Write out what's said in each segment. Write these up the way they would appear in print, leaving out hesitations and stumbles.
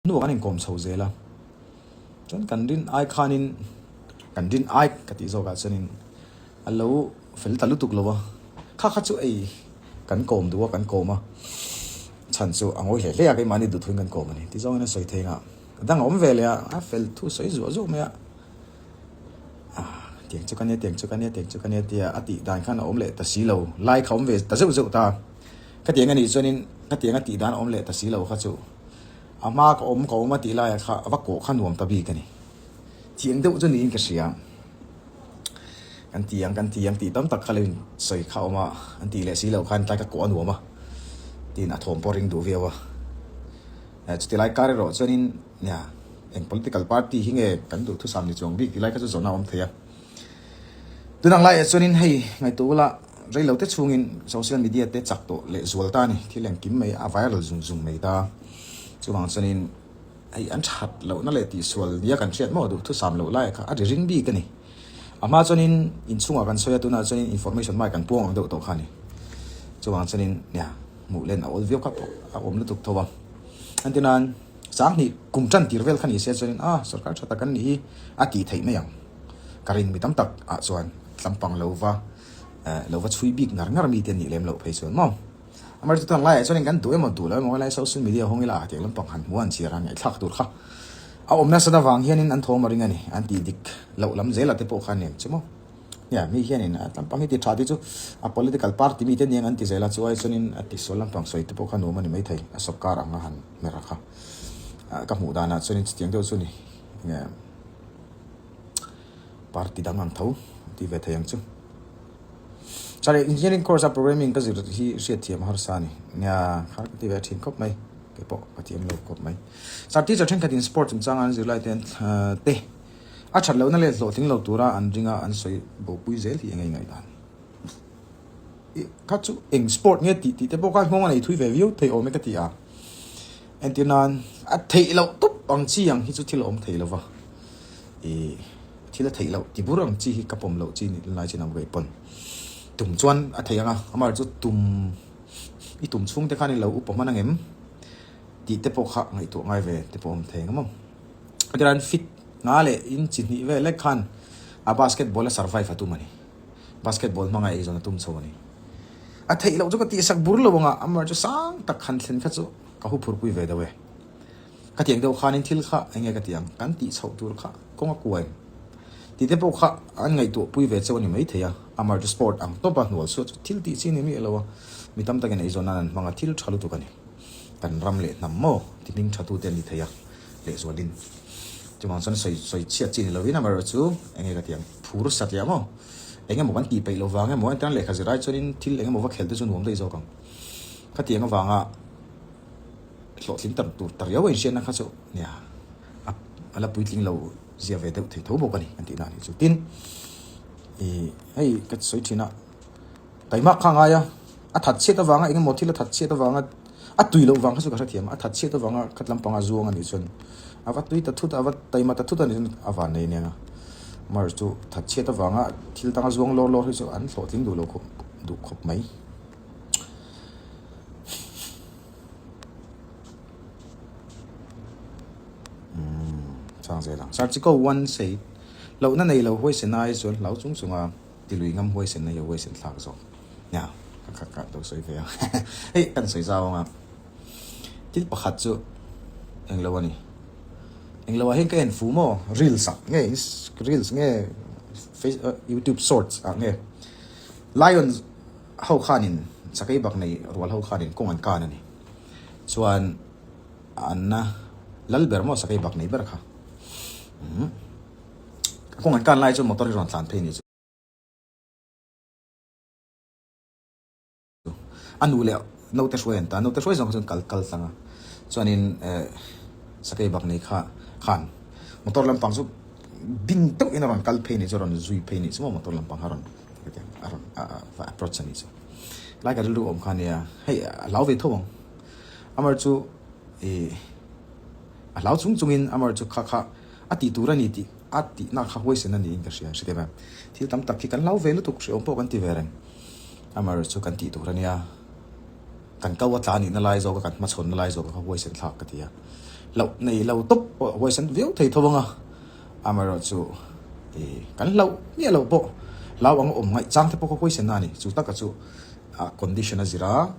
Hnuah kan inkawm chho zel a, chuan kan rin ai khanin kan rin ai ka tih zawkah chuanin a lo fel ta lutuk lo a, kha kha chu ei kan kawm duh a kan kawm a, chhan chu a ngawi hle hle a keimahni duhthuin kan kawm a ni ti zawngin a sawi thei ang a, a dang a awm ve leh a, a fel thu sawi zuah zuah mai a, tiang chu ka nia tiang chu ka nia tiang chu ka nia tia a tih dan khan a awm leh ta si lo, lai kha a awm ve ta zeuh zeuh ta, khatiang a nih chuanin khatiang a tih dan a awm leh ta si lo kha chu. A hma ka awm ka awm a tih laiah kha a va kawh kha nuam ta bik a ni. Thiang deuh chu niin ka hria. Kan ti ang kan ti ang tih tam tak kha lo in sawi kha a awm a, an tih leh si loh khan tlai ka kawh a nuam a tiin a thawm pawh a ring duh viau a. Chuti lai kar erawh chuanin nia eng political party hi nge kan duhthusam ni chuang bik tih lai kha chu zawhna a awm thei a. Tunang laiah chuanin hei ngaihtuah ula reilo te chhungin social media te chak tawh leh zual ta a ni, thil engkim mai a viral zung zung mai ta. Chuvang chuanin hei an that lohna leh tihsual nia kan hriat maw duhthusam loh laiah kha a ri ring bik a ni. A hma chuanin inchhungah kan sawi a, tunah chuanin information mai kan puang ang deuh tawh kha a ni. Chuvang chuanin nia hmuh len a awl viau kha pawh a awm lutuk tho a. Entirnan sanghnih kum tan tir vel kha ni se chuanin ah sorkar tha tak an nih hi a tih theih mai ang. Ka rin mi tam tak ah chuan tlampang lo va lo va chhui bik ngar ngar mi te nih lem loh phei chuan maw. Amar chu tunlai ah chuan kan duh emaw duh lo emaw helai social media hawng ila tiang lampang han hmuh an chhiar han ngaihthlak tur kha a awm nasat avang hianin an thawm a ring a ni an tih dik loh lam zel ah te pawh khan eng chu maw. Nia mi hianin a tlampang hi ti tha te chu a political party mi te aniang an ti zel a chu ai chuanin a tisual lampang sawi te pawh kha nuam a ni maithei a sawrkar ang a han hmer a kha ka hmuh danah chuanin chutiang deuh chu ni enge. Party dang ang tho ti ve thei ang chu. Chare engineering course a programming ka zir hi hriat thiam harsa a ni. Nia khar ka ti ve thin khawp mai. Kei pawh ka thiam lo khawp mai. Sir teacher thenkhatin sport chungchanga an zirlai te te a that lohna leh hlawhtling lo tura an ringa an sawi bopui zel hi eng nge ngaihdan. Kha chu eng sport nge tih tih te pawh kha nghawng a nei thui ve viau thei awm e ka ti a. Entir nan a theih loh tup ang chi ang hi chu thil a awm thei lo va. Ih thil a theih loh ti bur ang chi hi ka pawm loh chi nih lai chin ang vei pawn tum chuan a theih ang a, amah chu tum i tum chhung te khan i lo upa hman ang em tih te pawh kha ngaihtuah ngai ve te pawh a awm thei ang maw. Entir nan fit nga leh in chi hnih vel lek khan a basketball a survive a tum a ni. Basketball hmanga eizawn a tum chho a ni. A theih loh chu ka tihsak bur lo ang a, amah chu sang tak han thlen kha chu ka hu phurpui ve deuh e. Ka tiang deuh khanin thil kha eng nge ka ti ang, kan tih chhoh tur kha kawng a kuai tih te pawh kha an ngaihtuah pui ve cheu a ni maithei a, amah chu sport ang tawp a hnual suat chu thil tih chi a ni miah lo a, mi tam takin eizawn nan an hmang a, thil tha lutuk a ni. Kan ram leh hnam maw ti hming tha tute an ni thei a, lehzualin chuvang chuan sawi sawi chhiat chi ni lovin amaherawhchu eng nge ka ti ang, phur satliah maw eng emaw kan tih peih lo vang emaw entirna lehkha zir ai chuanin thil eng emaw va khelh te chu nuam daih zawk ang. Khatiang avanga hlawhtling tak tur ta riau a inhriatna kha chu nia a la puitling lo zia ve deuh thei tho bawk a ni an tihna a nih chu. Tin, ih hei ka sawi thin a, taimak kha a ngai a, a that chhiat avanga eng emaw thil a that chhiat avanga a tui loh vang kha chu ka hrethiam a, a that chhiat avanga khat lampanga zuang a nih chuan a va tui ta thut a, a va taima ta thut a nih chuan a van nei aniang a. March chu that chhiat avanga thil danga zuang lawr lawr hi chu an hlawhtling duh lo khawp duh khawp mai. Chang zel ang. Sir Chiko one said, Lohna nei lo huaisen ai chuan hlau chung chunga tilui ngam huaisen na hi a huaisen thlak zawk. Nia, ka khat khat lo sawi ve a. Hei, kan sawi zau anga. Thil pakhat chu englo a ni. Englo ah hian ka en fu maw? Reels ah nge, reels nge, YouTube shorts ah nge. Lion ho khanin sakei bak nei rual ho khanin kawng an kan a ni. Chuan anna lal ber maw sakei bak nei ber kha. Umm kawng an kan lai chuan motor hi rawn tlan phei ni chu. A nu leh naute hruai an ta, naute hruai zawng kha chuan kal kal tlang a. Chuanin eh sakei bak nei kha khan motor lampang chu bing deuhin a rawn kal phei ni chu a rawn zui phei ni chu maw motor lampang kha a rawn a rawn va approach a nih chu lai ka rilru awm kha ania hei a hlau ve tho ang amar chu ih a hlau chung chungin amar chu kha kha a tih tur a ni tih a tihna kha huaisen a niin ka hria hre em thil tam tak hi kan hlau ve lutuk hre awm pawh kan ti ve reng amar chu kan tih tur a nia kan kau a tla nihna lai zawk a kan hmachhawnna lai zawk a kha huaisen thlak ka ti a. Hlauh nei lo tawp pawh huaisan viau thei tho ang a, amaherawhchu ih kan hlauh miah loh pawh hlau ang awm ngaih chang te pawh kha huaisan na a ni. Chu taka chu a condition a zir a,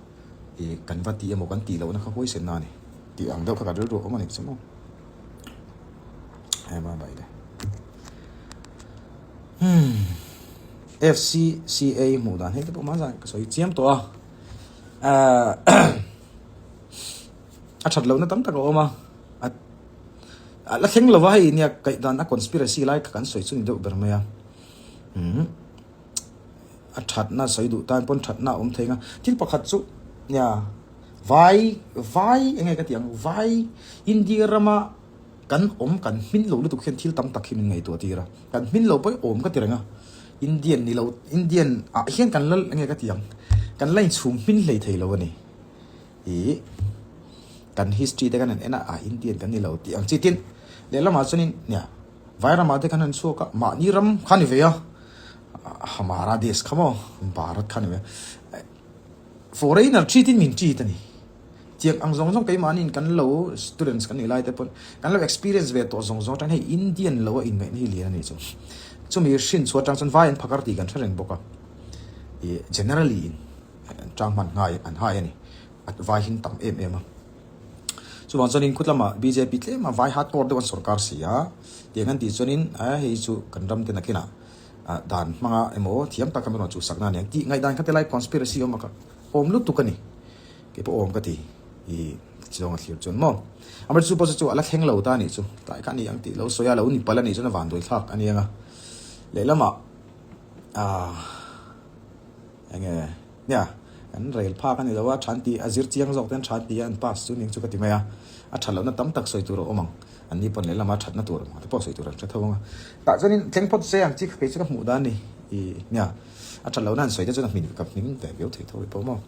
ih kan va ti emaw kan tih lohna kha huaisan na a ni tih ang deuh kha ka rilru a awm a ni chu maw. Hei bye bye le. Hmm FCCA hmuh dan hei te pawh hmanzan ka sawi chiam tawh a. A that lohna tam tak a awm a, a la thleng lova hei nia kaih dan a conspiracy lai kha kan sawi chu ni deuh ber mai a, umm a thatna sawi duh tan pawn thatna a awm thei ang a, thil pakhat chu nia vai vai eng nge ka tih ang vai India rama kan awm kan hmin lo lutuk hian thil tam tak hi min ngaihtuah tir a, kan hmin lo pawh hi awm ka ti reng a, Indian ni lo Indian ah hian kan la eng nge ka tih ang kan la inchhum hmin hlei thei lo a ni. Ih kan history te kan han en a, ah Indian kan ni lo tih ang chi tin lehlamah chuanin nia Vairamah te kan han chhuak a, mahni ram kha ni ve a, Hamara desh kha maw Bharat kha ni ve a, foreigner treat in min treat a ni. Tiang ang zawng zawng keimahniin kan lo students kan nih lai te pawn kan lo experience ve tawh zawng zawng atang hei Indian lo a inngaihna hi lian a nih chu. Chumi hrin chhuah atang chuan vai an phakar tih kan hre reng bawk a, ih generally in. An tang hman nghai an hai a ni. A vai hin tam em em a. Chuvang chuanin khut lamah bjp tlem a vai hardcore deuh an sorkar si a. Tiang an tih chuanin a hei chu kan ram te nakinah dan hmanga emaw thiam tak kha min rawn chhuhsakna a ni ang tih ngaihdan kha tilai conspiracy awm a kha awm lutuk a ni. Kei pawh awm ka ti i zawng a thlir chuan maw. Amah chu pawh chu chu a la thleng lo ta a nih chu. Tlai kha a ni ang tih lo sawi a lo ni palh a nih chuan a vanduai thlak a ni ang a. Lehlamah ah. Enge nia kan rel phak a ni lo a, than tih a zir chiang zawk ten than tih a an pass chu ning chu ka ti mai a, a that lohna tam tak sawi tur a awm ang, an ni pawn lehlam a thatna tur te pawh sawi tur an hre tho ang a, tah chuanin thleng phawt se ang chi kha kei chu ka hmuh dan a ni, ih nia a that lohna an sawi te chuan a hmin ka hming ve viau thei tho pawh maw,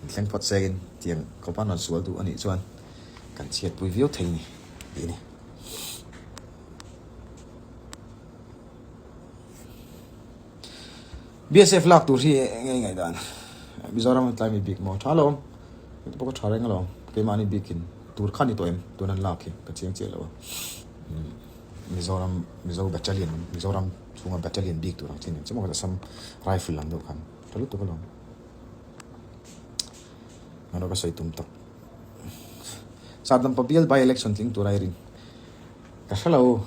an thleng phawt se in tiang khawpa an rawn sual duh a nih chuan kan chhiatpui viau thei a ni tih a ni. BSF lak tur hi eng nge ngaihdan? Mizoram tlai mi bik maw? Tha alawm. Heti pawh ka tha reng alawm. Keimahni bikin tur kha ni tawh em? Tun an lak hi ka chiang chiah lo a. Mizoram Mizo Battalion Mizoram chhunga Battalion bik tur ang chi ni. Chemaw Assam Rifle ang deuh khan. Tha lutuk alawm. Ano ka sawi tum tak. Sardampa bial by election tling tur a i rin. Ka hre lo.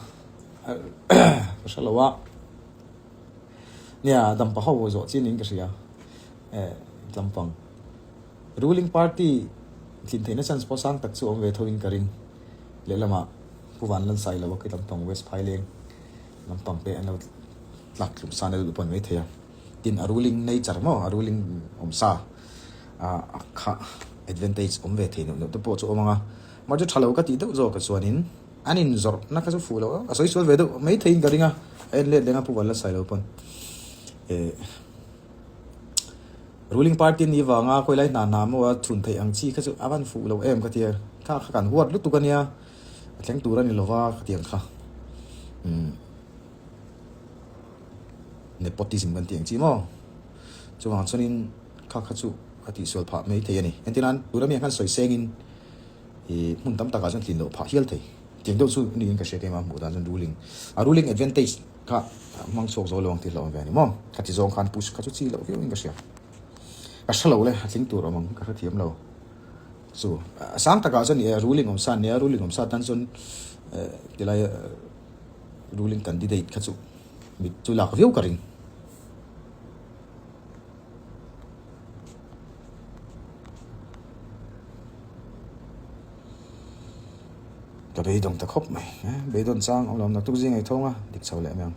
Ka hre lo a. Nia, dampa ho zawh chi niin ka hria. Eh, tlampang. Ruling party tlin theihna chance pawh sang tak chu awm ve tho in ka ring. Lehlamah Pu Vanlansai lo a khi lampang West Phaileng lampang te an lo tlak tlum sa na deuh pawh an mai thei a. Tin, a ruling nature maw, a ruling awm sa a kha advantage awm ve thei neuh neuh te pawh chu awm ang a. Mahse tha lo ka tih deuh zawk ah chuanin An inzawrhna kha chu fuh loh a sawi sual ve deuh mai theiin ka ring a, a en let leng a Pu Vanlalsai lo pawn eh ruling party an nih vanga khawilai hna hna maw a chhun theih ang chi kha chu a van fuh lo em ka ti a, kha kha kan huat lutuk a nia, a thleng tur a ni lova ka ti ang kha umm nepotism kan tih ang chi maw chuvang chuanin kha kha chu a tihsual phah mai thei a ni, entirnan tuna mi ang khan sawi sengin. Ih hmun tam takah chuan tlin loh phah hial thei. Tiang deuh chu niin ka hria keimah hmuh dan chuan ruling a ruling advantage kha hmang chhuak zo lo ang tih hlauh ve a ni maw. Kha ti zawng khan push kha chu chi loh viau in ka hria. Ka hre lo le a tling tur awm ang ka hrethiam lo. Chu a sang takah chuan ih ruling awm sa nia ruling awm sa tan chuan eh tilai ruling candidate kha chu mit chu lak viau ka ring. Ka beidawng ta khawp mai eh beidawn chang awm lo naktuk zing ei thawng a dik chho leh mai ang.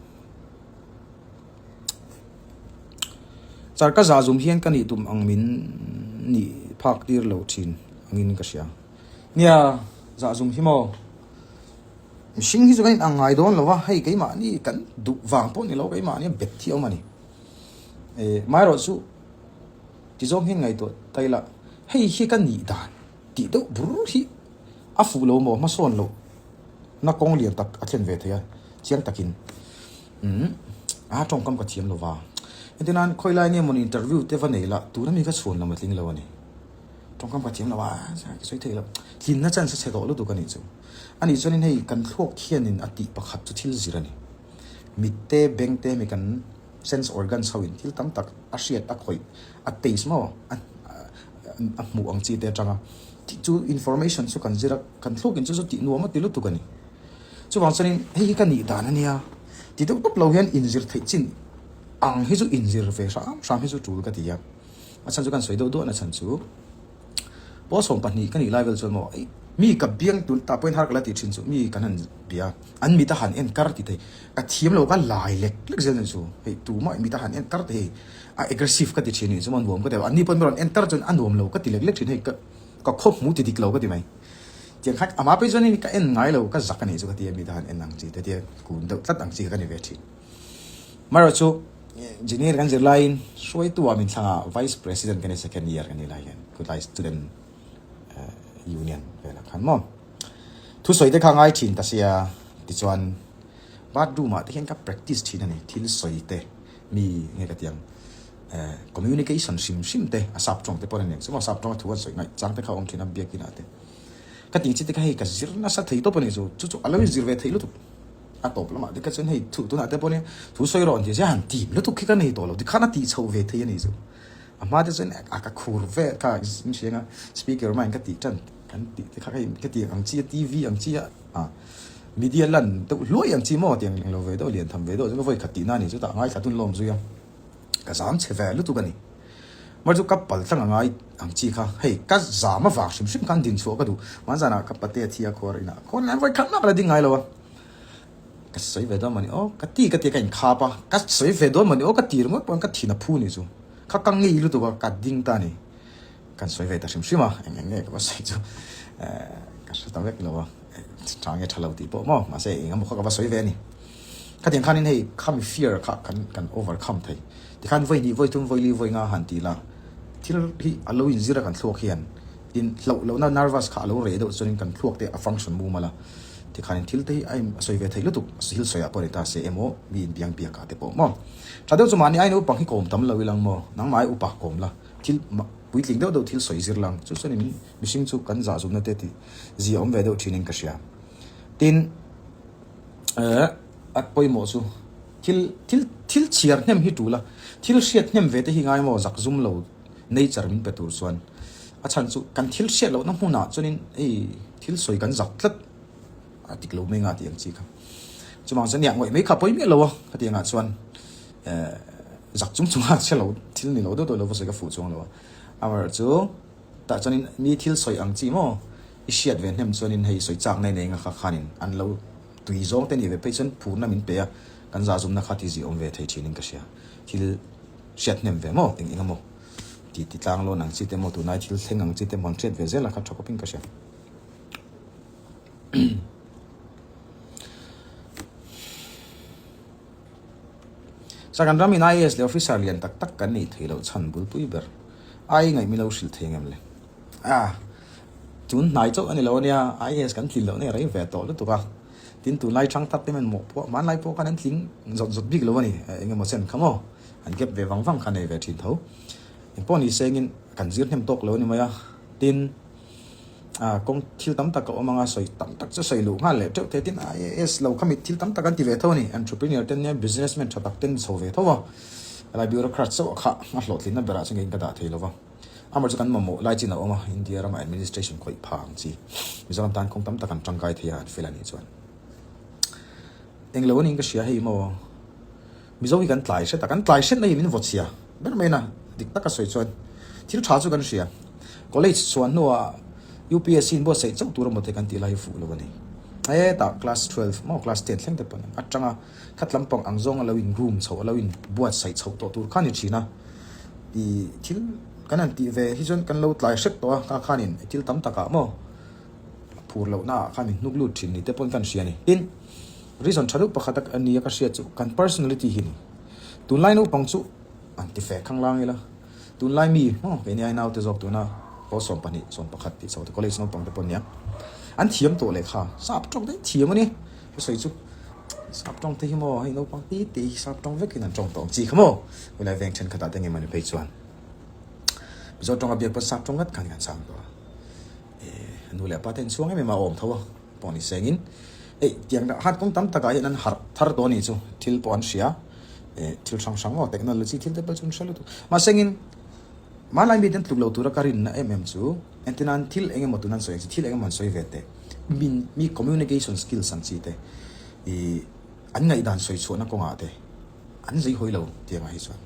Char ka zah zum hian ka nih tum ang min nih phak tir lo thin angin ka hria. Nia zah zum hi maw mihring hi chu kan inang ngai dawn lo va hei keimahni kan duh vang pawh ni lo keimahni a bet hi a awm a ni. Eh, maherawh chu ti zawng hian ngaihtuah ta ila, hei hi ka nih dan tih deuh bur hi a fuh lo maw hmasawn loh na kawng lian tak a thlen ve thei a, chiang takin umm a tawngkam ka thiam lo va. Entirnan khawi lai nge mawni interview te va nei la, tuna mi ka chhuan lam a tling lo a ni. Tawngkam ka thiam lo a, ka sawi thei lo. Hlimna chance a chhe tawh lutuk a nih chu. A nih chuanin hei kan thluak hianin a tih pakhat chu thil zir a ni. Mit te, beng te hemi kan sense organs ho in thil tam tak a hriat, a khawih, a taste maw, a a hmuh ang chi te atanga tih chu information chu kan zir a, kan thluak in chu chu tih nuam a ti lutuk a ni. Chuvang chuanin hei hi ka nih dan a nia, ti deuh tawp lo hian inzir theih chin ang hi chu inzir ve hram hram hi chu tul ka ti a. A chhan chu kan sawi deuh duah na chhan chu pawl 20 ka nih lai vel chuan maw ei mi ka biang tun tah pawhin har ka la tih thin chu mi kan han bia an mit a han en kar ti thei ka thiam lo ka lai lek lek zel nen chu hei tumah mit a han en kar te hei a aggressive ka ti thin nih chu maw nuam ka ti lo an ni pawn mi rawn en kar chuan a nuam lo ka ti lek lek thin hei ka ka khaw hmu ti dik lo ka ti mai tiang khan amah phei chuan ka en ngai lo ka zak a nih chu ka ti a mit a han en ang chi te tia kun deuh tlat ang chi kha ka ni ve thin. Amaherawhchu Engineer kan zir laiin hruaitu ah min thlang a, Vice President ka ni second year ka ni lai hian khawtlai student union velah khan maw. Thusawi te kha ngai thin ta sia tichuan bathroom ah te hian ka practice thin a ni, thil sawi te mi nge ka ti ang communication hrim hrim te a sap tawng te pawh a ni ang chu maw sap tawng a thu an sawi ngaih chang te kha a awm thin a biakin ah te ka tih chi te kha hei ka zir nasa thei tawp a ni chu chu chu a lo inzir ve thei lutuk. A tawp lamah te kha chuan hei thu tunah te pawh nia thu sawi rawh an ti a han tim lutuk khi ka nei tawh lo tikhan a tih chhoh ve thei a ni chu. A hma te chuan a ka khur vel kha in hriang a speaker mah in ka tih tan kan tih te kha hei ka tih ang chi a TV ang chi a ah media lan deuh hluai ang chi maw tiang englo ve deuh lian tham ve deuh chu ka vawi khat tihna a ni chutah ngaithla tun lawm zui a ka zam chhe ve lutuk a ni. Mar chu ka pal tlang a ngai ang chi kha hei ka zam avang hrim hrim khan din chhuah ka duh hmanzanah ka pate a thi a khuar inah khuar nen vawi khat mah ka la ding ngai lo a. Ka sawi ve dawn mawni aw, ka ti ka ti a ka inkhap a, ka sawi ve dawn mawni aw ka ti ringawt pawh ka thin a phu ni chu, kha ka ngei lutuk a, ka ding ta a ni, kan sawi ve ta hrim hrim a, eng eng nge ka va sawi chu eh ka hre ta vek lo a, tha nge tha lo tih pawh maw, mahse eng emaw kha ka va sawi ve a ni, khatiang khanin hei khami fear kha kan kan overcome thei, tikhan vawi hnih vawi thum vawi li vawi nga han ti la, thil hi a lo inzir a kan thluak hian. Tin, hlauh lohna nervous kha a lo reh deuh chuanin kan thluak te a function mumal a, tikhanin thil te hi a in sawi ve thei lutuk, thil sawiah pawh ni ta se emaw mi inbiang biak ah te pawh maw. Tha deuh chu mahni aina upang hi kawm tam lo ilang maw, nangmah ai upa kawm la, thil puitling deuh deuh thil sawi zir lang, chu chuanin min mihring chu kan zahzumna te tih zia awm ve deuh thinin ka hria. Tin, eh a pawimawh chu thil thil thil chhiar hnem hi tul a, thil hriat hnem ve te hi ngai maw zakzum lo. Nature min pe tur chuan a chhan chu kan thil hriat lohna hmunah chuanin hei thil sawi kan zak tlat a dik lo mai nga tih ang chi kha. Chuvang chuan nia ngawih mai kha pawi miah lo a khatiang ah chuan eh zak chung chung a hre lo thil ni lo deuh deuh lo va sawi ka fuh chuang lo a. Amaherawh chu tah chuanin mi thil sawi ang chi maw i hriat ve hnem chuanin hei sawi chak nei nei nga kha khanin an lo tui zawng te ni ve phei chuan phurna min pe a kan zahzumna kha ti zia awm ve thei thinin ka hria. Thil Hriat hnem ve maw? Eng eng emaw ti ti tlang lawn ang chi te maw, tunlai thil thleng ang chi te maw an hriat ve zel a kha tha khawpin ka hria. Sa kan ram in IAS leh officer lian tak tak kan neih theih loh chhan bulpui ber ai ngaih mi lo hrilh thei ang em le? Ah, tun hnai chauh a ni lo ania, IAS kan tlin loh na i rei ve tawh lutuk a. Tin, tunlai chang tak te hian mawh pawh hmanlai pawh khan an tling zawt zawt bik lo a ni, eng emaw chen kha maw an kep ve vang vang kha nei ve thin tho. Eng pawh ni sengin kan zir hnem tawk lo a ni mai a, tin, ah kawng thil tam tak a awm anga sawi tam tak chu sawi luh nghal leh teuh thei tin IAS lo kha mi thil tam tak an ti ve tho a ni, entrepreneur te nia businessman tha tak ten chho ve tho a, helai bureaucrat chauh kha a hlawhtlinna berah chuan keiin ka dah thei lo va. Amah chu kan mamawh lai chin a awm a, India rama administration khawih pha ang chi Mizoram tan kawng tam tak an tangkai thei a an fel a nih chuan. Englo anih ka hria hei maw Mizo hi kan tlai hret a, kan tlai hret na hi min vaw chhia ber mai na dik taka sawi chuan thil tha chu kan hria. College chhuah hnuah UPSC in buatsaih chauh tur emaw te kan tih lai hi fuh lo a ni. Hetah class 12 maw class 10 thleng te pawn atanga khat lampang ang zawng a lo in room chhoh a lo in buatsaih chhoh tawh tur kha a ni thin a. I thil kan han tih ve hi chuan kan lo tlai hrep tawh a, kha khanin thil tam takah maw phur lohna ah khan min hnuk lut thin ni te pawn kan hria a ni. Tin, reason tha deuh pakhat a nia ka hriat chu kan personality hi a ni. Tunlai naupang chu an ti fe khang lang ila, tunlai mi maw keini ai naute zawk tuna pawl 12, 11 tih chho te college naupang te pawh nia an thiam tawh lehkha sap tawng daih thiam a ni. Ka sawi chu sap tawng te hi maw hei naupang te te hi sap tawng vekin an tawng tawh ang chi kha maw helai veng thenkhatah te nge mawni phei chuan. Mizo tawnga biak pawn sap tawng ngat khan kan chhang tawh a. Eh, a nu leh a pa te an chhuang em em a, a awm tho a pawh ni sengin. Hei, tiang dah khan kawng tam takah hian an harh thar tawh a nih chu, thil pawh an hria, eh, thil hrang hrang maw, technology thil te pawh chu an hre lutuk. Mahse engin, hmanlai mite an tluk lo tura ka rinna em em chu, entirnan thil eng emaw tuna an sawi ang chi, thil eng emaw an sawi ve teh, min, mi communication skills ang chi te, ih, an ngaihdan sawi chhuahna kawngah te, an zei hawi lo tiangah hi chuan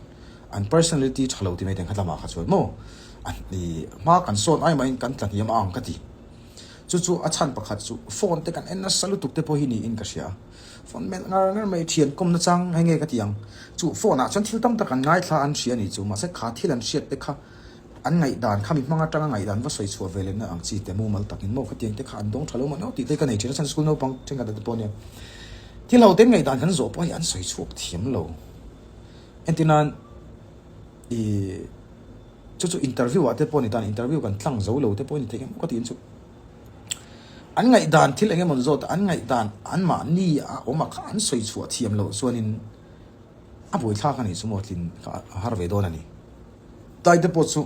an personality tha lo ti mai teng kha lamah kha chuan maw an i hma kan sawn ai mahin kan tla hniam a ang ka ti. Chu chu a chhan pakhat chu phone te kan en nasa lutuk te pawh hi niin ka hria a, phone melh ngar ngar mai thian kawm nachang hei nge ka ti ang chu phone ah chuan thil tam tak an ngaithla an hria a nih chu mahse kha thil an hriat te kha An ngaihdan kha mi hmang atanga ngaihdan va sawi chhuah ve lehna ang chi te mumal takin maw khatiang te kha an dawng tha lo mah no tih te ka nei thin a chhan school naupang thenkhat te pawh nia thil ho ten ngaihdan kan zawh pawh hi an sawi chhuak thiam lo entir nan i chu chu interview ah te pawh ni tan interview kan tlang zo lo te pawh ni thei em ka tiin chu an ngaihdan thil eng emaw zawt an ngaihdan an mahni a awm a kha an sawi chhuah thiam loh chuanin a buaithlak a nih chu maw tlin kha a har ve dawn a ni. Tlai te pawh chu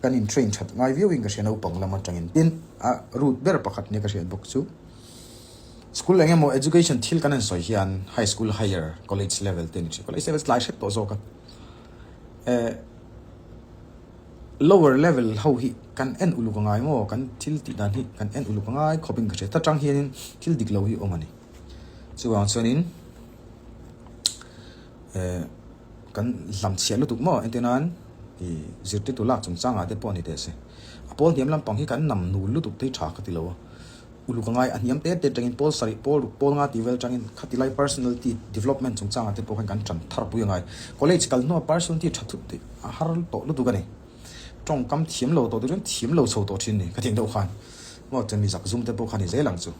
kan in train that ngai viau in ka hria naupang lam atangin. Tin, a route ber pakhat nia ka hriat bawk chu school eng emaw education thil kan han sawi hian high school, higher, college level te a ni thin. College level tlai hret tawh zawk a. Eh, lower level ho hi kan en uluk angai maw? Kan thil tih dan hi kan en uluk angai khawp in ka hria. Ta tang hianin thil dik lo hi awm a ni. Chuvang chuanin eh. Kan hlam chhiah lutuk maw entir nan i zirtirtu lak chungchangah te pawh a ni teh se. A pawl hniam lampang hi kan nam nul lutuk te hi tha ka ti lo a. Uluk a ngai a hniam te te tangin pawl sarih, pawl ruk, pawl nga tih vel tangin khati lai personality development chungchangah te pawh khan kan tan thar pui a ngai. College kal hnua personality tha thut te a har tawh lutuk a ni. Tawngkam thiam lo tawh te chuan thiam lo chho tawh thin ni ka tih deuh khan maw chumi zakzum te pawh kha ni zel ang chu.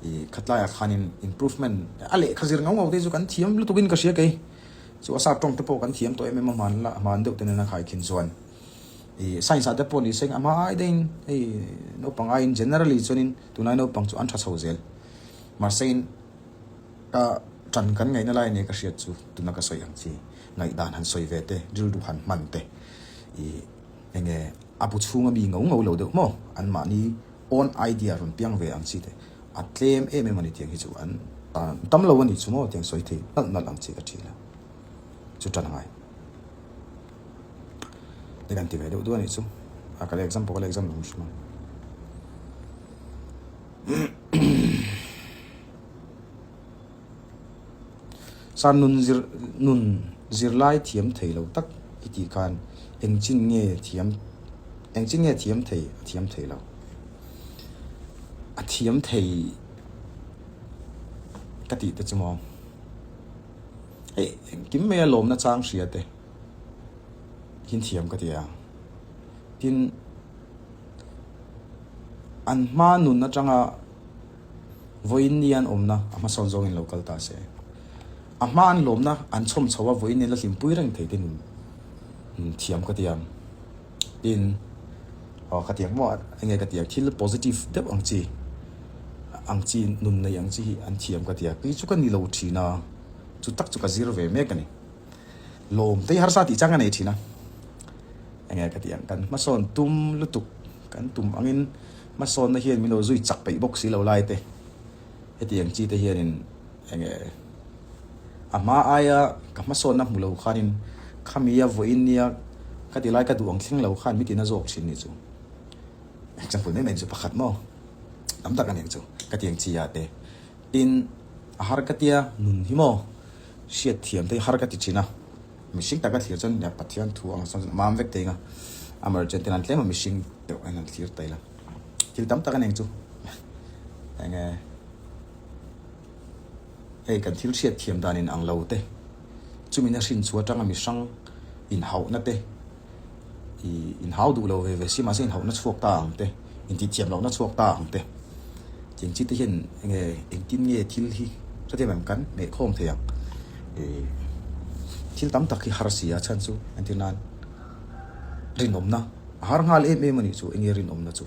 I khatlaiah khanin improvement a lehkha zir ngau ngau te chu kan thiam lutukin ka hria kei. Chu a sap tawng te pawh kan thiam tawh em em a hman la hman deuh te nena khai khin chuan i science ah te pawh ni seng a hma ai deuhin hei naupang aiin generally chuanin tunlai naupang chu an tha chho zel mahse in ka tan kan ngaihna lai ania ka hriat chu tuna ka sawi ang chi ngaihdan han sawi ve te rilru han hman te i enge a bu chhunga mi ngau ngau lo deuh maw an mahni own idea rawn piang ve ang chi te A tlem em em a ni tiang hi chu an tam lo a ni chu maw tiang sawi thei nalh nalh ang chi ka ṭhil a chu ṭan angai te kan ti ve deuh duh a nih chu a ka la exam pawh ka la exam lo hrim ang. Sir nun zir nun zirlai thiam thei lo tak i tih khan eng chin nge thiam eng chin nge thiam thei a thiam thei lo a thiam thei ka tih te chu maw hei engkim mai a lawmna chang hria te hin thiam ka ti a tin an hma nun atanga Vawiin ni an awmna a hmasawn zawngin lo kal ta se. A hma an lawmna an chhawm chho a vawiin ni la hlimpui reng thei te nun thiam ka ti ang. Tin, aw ka ti ang maw enge ka ti ang thil positive deuh ang chi ang chi nun nei ang chi hi an thiam ka ti a. Kei chu ka ni lo thin a, chu tak chu ka zir ve mek a ni. Lawm te hi harsa tih chang a nei thin a. Enge ka ti ang kan hmasawn tum lutuk kan tum angin Hmasawnna hian min lo zui chak peih bawk si lo lai te, hetiang chi te hianin enge a hma aia ka hmasawnna hmu lo khanin khamia vawiin nia ka ti lai ka duh ang thleng lo khan mi tina zawk thin ni chu. Example mai mai chu pakhat maw tam tak a ni ang chu ka ti ang chi ah te. Tin, a har ka tia nun hi maw hriat thiam te hi har ka ti thin a. Mihring taka thlir chuan nia Pathian thu ang chuan a mam vek thei ang a, amaherawhchu chuan an tlem a mihring deuh hian an thlir tail a, thil tam tak a ni ang chu eng nge hei kan thil hriat thiam dan in ang lo te chumina hrin chhuah atanga mihrang inhauhna te I inhau duh lo ve ve si mahse inhauhna chhuak ta ang te, intihthiam lohna chhuak ta ang te. Tiang chi te hian enge engtin nge thil hi hrethiam em kan hmehkhawm thei ang. I thil tam tak hi har si a chhan chu entir nan rinawmna a har nghal em em a nih chu enge rinawmna chu.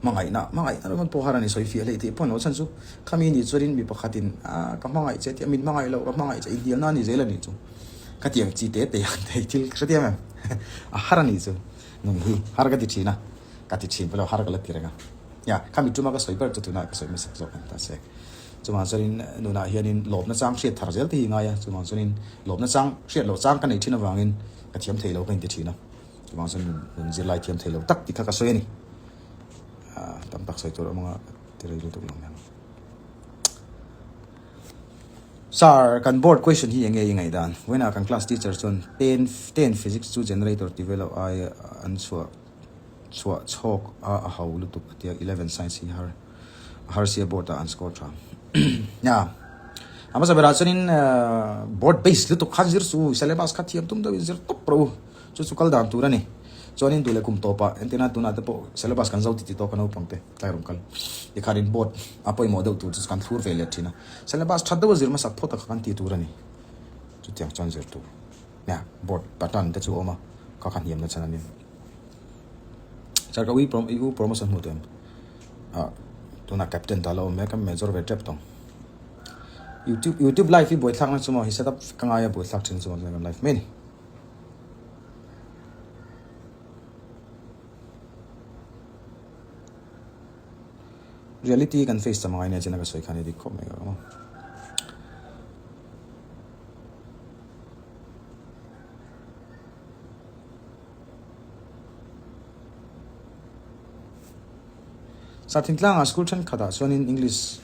Hmangaihna, hmangaihna ringawt pawh har a ni sawi fiah hleih theih pawh a ni lo chhan chu khami nih chuanin mi pakhatin ah ka hmangaih che tih a min hmangaih loh ka hmangaih che inhnialna a ni zel a nih chu. Khatiang chi te te ang thei thil hrethiam em a har a nih chu. Nun hi har ka ti thin a, ka ti thin pawh har ka la ti reng a. Nia, khami tuma ka sawi ber chu tunah ka sawi hmasak zawk ang ta se. Chuvang chuanin nunah hianin lawmna chang hriat thar zel te hi ngai a, chuvang chuanin lawmna chang hriat loh chang ka nei thin avangin ka thiam thei lo ka inti thin a. Chuvang chuan nun zirlai thiam thei lo tak tih kha ka sawi a ni. Tam tak sawi tur awm anga ka ti rei lutuk lo mai ang. Sir, kan board question hi enge i ngaihdan? Vawiinah kan class teacher chuan ten ten physics chu generator ti vel loh ai an chhuah chhuah chhawk a a ho lutuk a tia 11 science hi har a har sia board ah an score tha. Nia, a hmasa berah chuanin board base lutuk khan zir suh u, syllabus kha thiam tum deuhin zir tawp rawh u, chu chu kal dan tur a ni. Chuanin duh leh kum tawpah entirna tunah te pawh syllabus kan zo ti ti tawk a naupang te. Tlai rawn kal. Tikhanin board a pawimawh deuh tur chu kan thlur ve leh thin a. Syllabus that deuh a zir hmasak phawt a kha kan ti tur a ni. Chutiang chuan zir tur. Nia, board pattern te chu a awm a, kha kha hniamna chhan a ni. Sir, ka ui i u promotion hmuh tawh em? Ah, tunah captain ta la awm mek a, major ve tep tawng. YouTube, YouTube live hi buaithlakna chu maw hi setup ka ngai a buaithlak thin chu maw kan live mai a ni. Reality kan face cham angai nia chena ka sawi khan i dik khawp mai ka ram a. Sa thingtlangah school thenkhatah chuanin English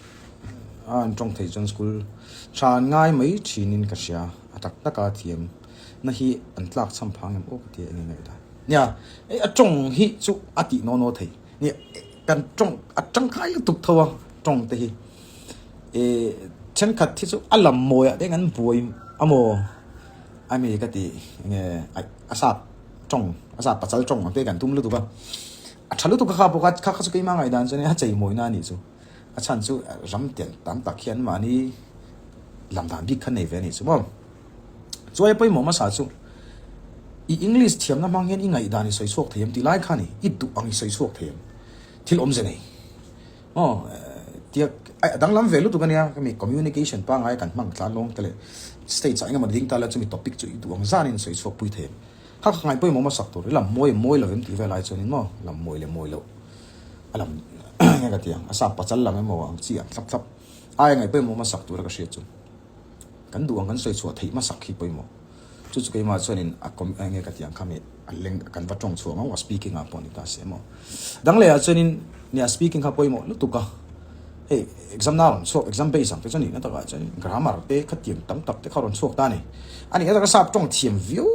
a an tawng thei chuan school tha an ngai mai thinin ka hria a tak taka thiam na hi an tlak cham phang em aw ka ti a enge ngaihdan. Nia hei a tawng hi chu a tih naw naw thei nia kan tawng a tangkai lutuk tho a tawng te hi eh thenkhat hi chu a lam mawiah te an buai a maw a mi ka tih enge a sap tawng a sap pasal tawng ang te kan tum lutuk a a tha lutuk a kha bawk a kha kha chu keimah ngaihdan chuan a chei mawina a nih chu a chhan chu ram tiang tam tak hian mahni lam dan bik kha nei ve a nih chu maw. Chuai pawimawh hmasa chu i English thiamna hmang hian i ngaihdan i sawi chhuak thei em tih lai kha a ni, i duh ang i sawi chhuak thei em? Thil awmze nei. Aw, tia a danglam ve lutuk a nia, khami communication pangngai kan hmang tlan lawng te leh stage ah engemaw ding ta la chumi topic chu i duh ang zanin sawi chhuak pui thei em? Kha kha ngaih pawimawh hmasak tur, i lam mawi mawi lo em tih vel ai chuanin maw lam mawi leh mawi loh a lam nge ka ti ang, a sap pachal lam emaw ang chi ang thlap thlap aia ngaih pawimawh hmasak tura ka hriat chu. Kan duh ang kan sawi chhuah theih hmasak hi pawimawh. Chu chu keimah chuanin a com enge ka tih ang kha mi a leng kan va tawng chhuah ngau a speaking ah pawh ni ta se maw. Dang leh ah chuanin nia speaking kha pawimawh lutuk a. Hei exam na rawn chhuak exam base ang te chuan nihna takah chuan grammar te khatiang tam tak te kha rawn chhuak ta a ni. A nihna taka sap tawng thiam viau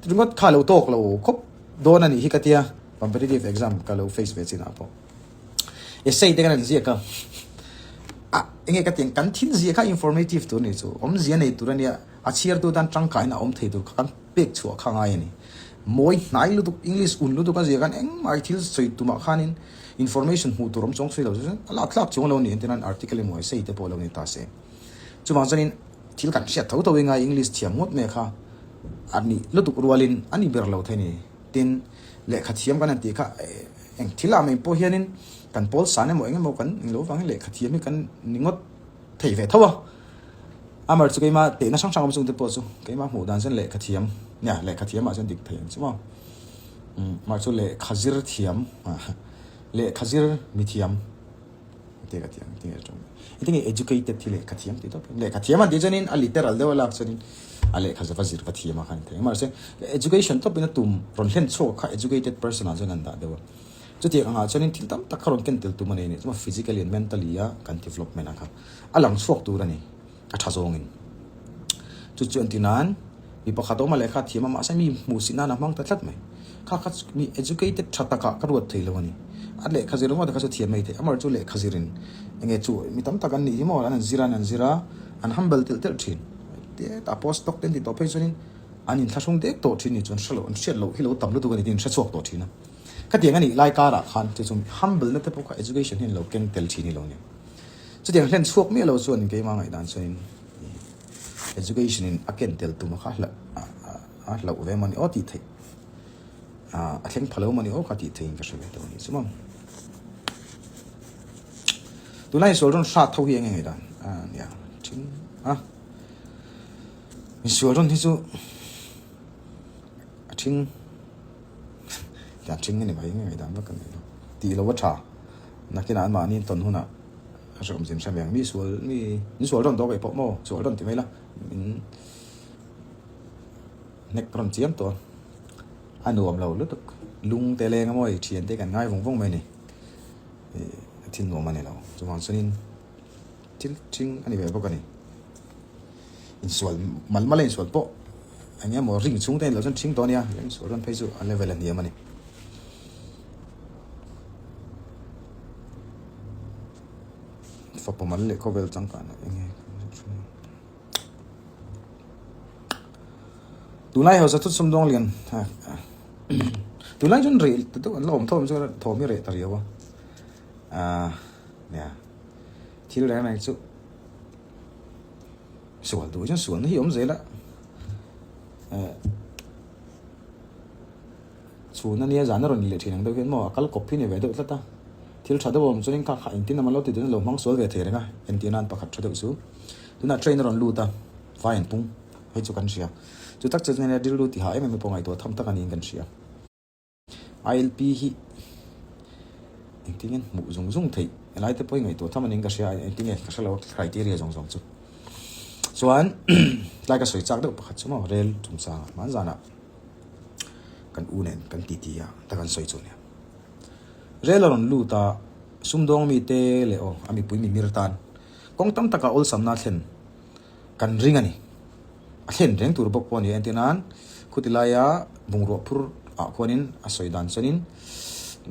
ringawt kha lo tawk lo khawp dawn a nih hi ka tia competitive exam ka lo face ve chinah pawh. Essay te kan han ziak a, ah enge ka tiang kan thil ziah kha informative tur a ni chu, awmzia nei tur a nia, a chhiartu tan tangkaiin a awm thei tur kha kan pek chhuah kha ngai a ni. Mawi hnai lutuk, English un lutuk a ziah khan engmah thil sawi tumah khanin information hmuh tur awm chuang sawi lo chu a lak thlak chuang lo a ni, entirna an article emaw essay te pawh lo ni ta se. Chuvang chuanin thil kan hriat tho tho i ngai English thiam ngawt mai kha a nih lutuk rualin a ni ber lo thei a ni. Tin, lehkha thiam kan han tih kha eng thil ah mai pawh hianin kan pawl san emaw eng emaw kan eng lo vangin lehkha thiam hi kan ni ngawt thei ve tho a. Amar chu keimah tehna hrang hrang awm chung te pawh chu keimah hmuh dan chuan lehkha thiam nia lehkha thiam ah chuan dik thei ang chu maw. Amar chu lehkha zir thiam lehkha zir mi thiam. Te ka thiam tinge tawng i tinge educated hi lehkha thiam tih tawp lehkha thiam an tih chuanin a literal deuh a lak chuanin a lehkha zava zir va thiam a khan thei mahse education tawpin a tum rawn hlen chhuak kha educated person ah chuan an dah deuh a chutiang angah chuanin thil tam tak kha rawn ken tel tum a nei a ni chuan physically and mentally a kan development a kha a lang chhuak tur a ni. A tha zawngin. Chu chu entir nan mi pakhat awm a lehkha thiam a mahse mi hmuh si nan a hmang ta tlat mai. Kha kha mi educated tha takah ka ruat thei lo a ni. A lehkha zir ringawt kha chu thiam mai theih. Amaherawhchu lehkha zirin enge chu mi tam tak an nih hi maw an zir a an zir a an humble telh telh thin. Hetah post doc te an tih tawh phei chuanin an inthlahrung dek tawh thin ni chuan hre loh an hriat loh hi lo tam lutuk a ni tiin hre chhuak tawh thin a. Khatiang a nih lai karah khan chu chu humble na te pawh kha education hian lo keng tel thin hi lo ni. Chutiang hlen chhuak miah lo chuan keimah ngaihdan chuanin education in a ken tel tum a kha a hlauh ve mawni aw tih theih a thleng pha lo mawni aw kha tih theihin ka hre ve tawh a ni chu maw. Tunlai insual rawn hrat ho hi eng nge ngaihdan a nia thin a insual rawn hi chu a thing. Tiang ṭhing a ni mai, ngaihdan vak ka nei lo. Tih lo a ṭha. Nakinah anmahni in tawn hunah a hrehawm zin hre mai ang. Mi sual, mi in sual rawn dawk eih pawh maw? Sual rawn ti mai la, min hnek rawn chiam tawh a. A nuam lo lutuk. Lung te leng a maw hei thian te kan ngai vawng vawng mai a ni. Ih thil nuam a ni lo. Chuvang chuanin thil ṭhing a ni ve bawk a ni. Insual mal mal a insual pawh eng emaw ring chhung te a ni lo chuan ṭhing tawh a nia. Insual rawn phei chu a level a hniam a ni. Fapa mal leh khawvel changkanna eng nge Tunlai hausa thut sumdawng lian tunlai chuan reh ta deuh an la awm tho ang chu thawm hi reh ta riau a ah nia thil reng reng chu sual duh chuan sualna hi a awm zel a eh chhun ania zan a rawn leh thin ang deuh hian maw a kal kawp hi ni ve deuh tlat a thil tha deuh a awm chuan kha kha engtin emaw lo ti dawn a lo hmang sual ve thei reng a entir nan pakhat tha deuh chu tunah train a rawn lut a vai an pung hei chu kan hria chu tak chu chuan rilru ti hah em em pawh ngaihtuah tham tak a niin kan hria ILP hi engtin nge hmuh zung zung theih helai te pawh hi ngaihtuah tham a niin ka hria engtin nge ka hrelo criteria zawng zawng chu chuan tlai ka sawi chak deuh pakhat chu maw rel chungchangah hmanzanah. Kan u nen kan titi a ta kan sawi chu nia. Rel a rawn lut a, sumdawng mite leh aw a mipui mimir tan kawng tam takah awlsamna a thlen kan ring a ni. A thlen reng tur bawk pawh a ni. Entir nan khuti laia bungrua phur ah khuanin a sawi dan chuanin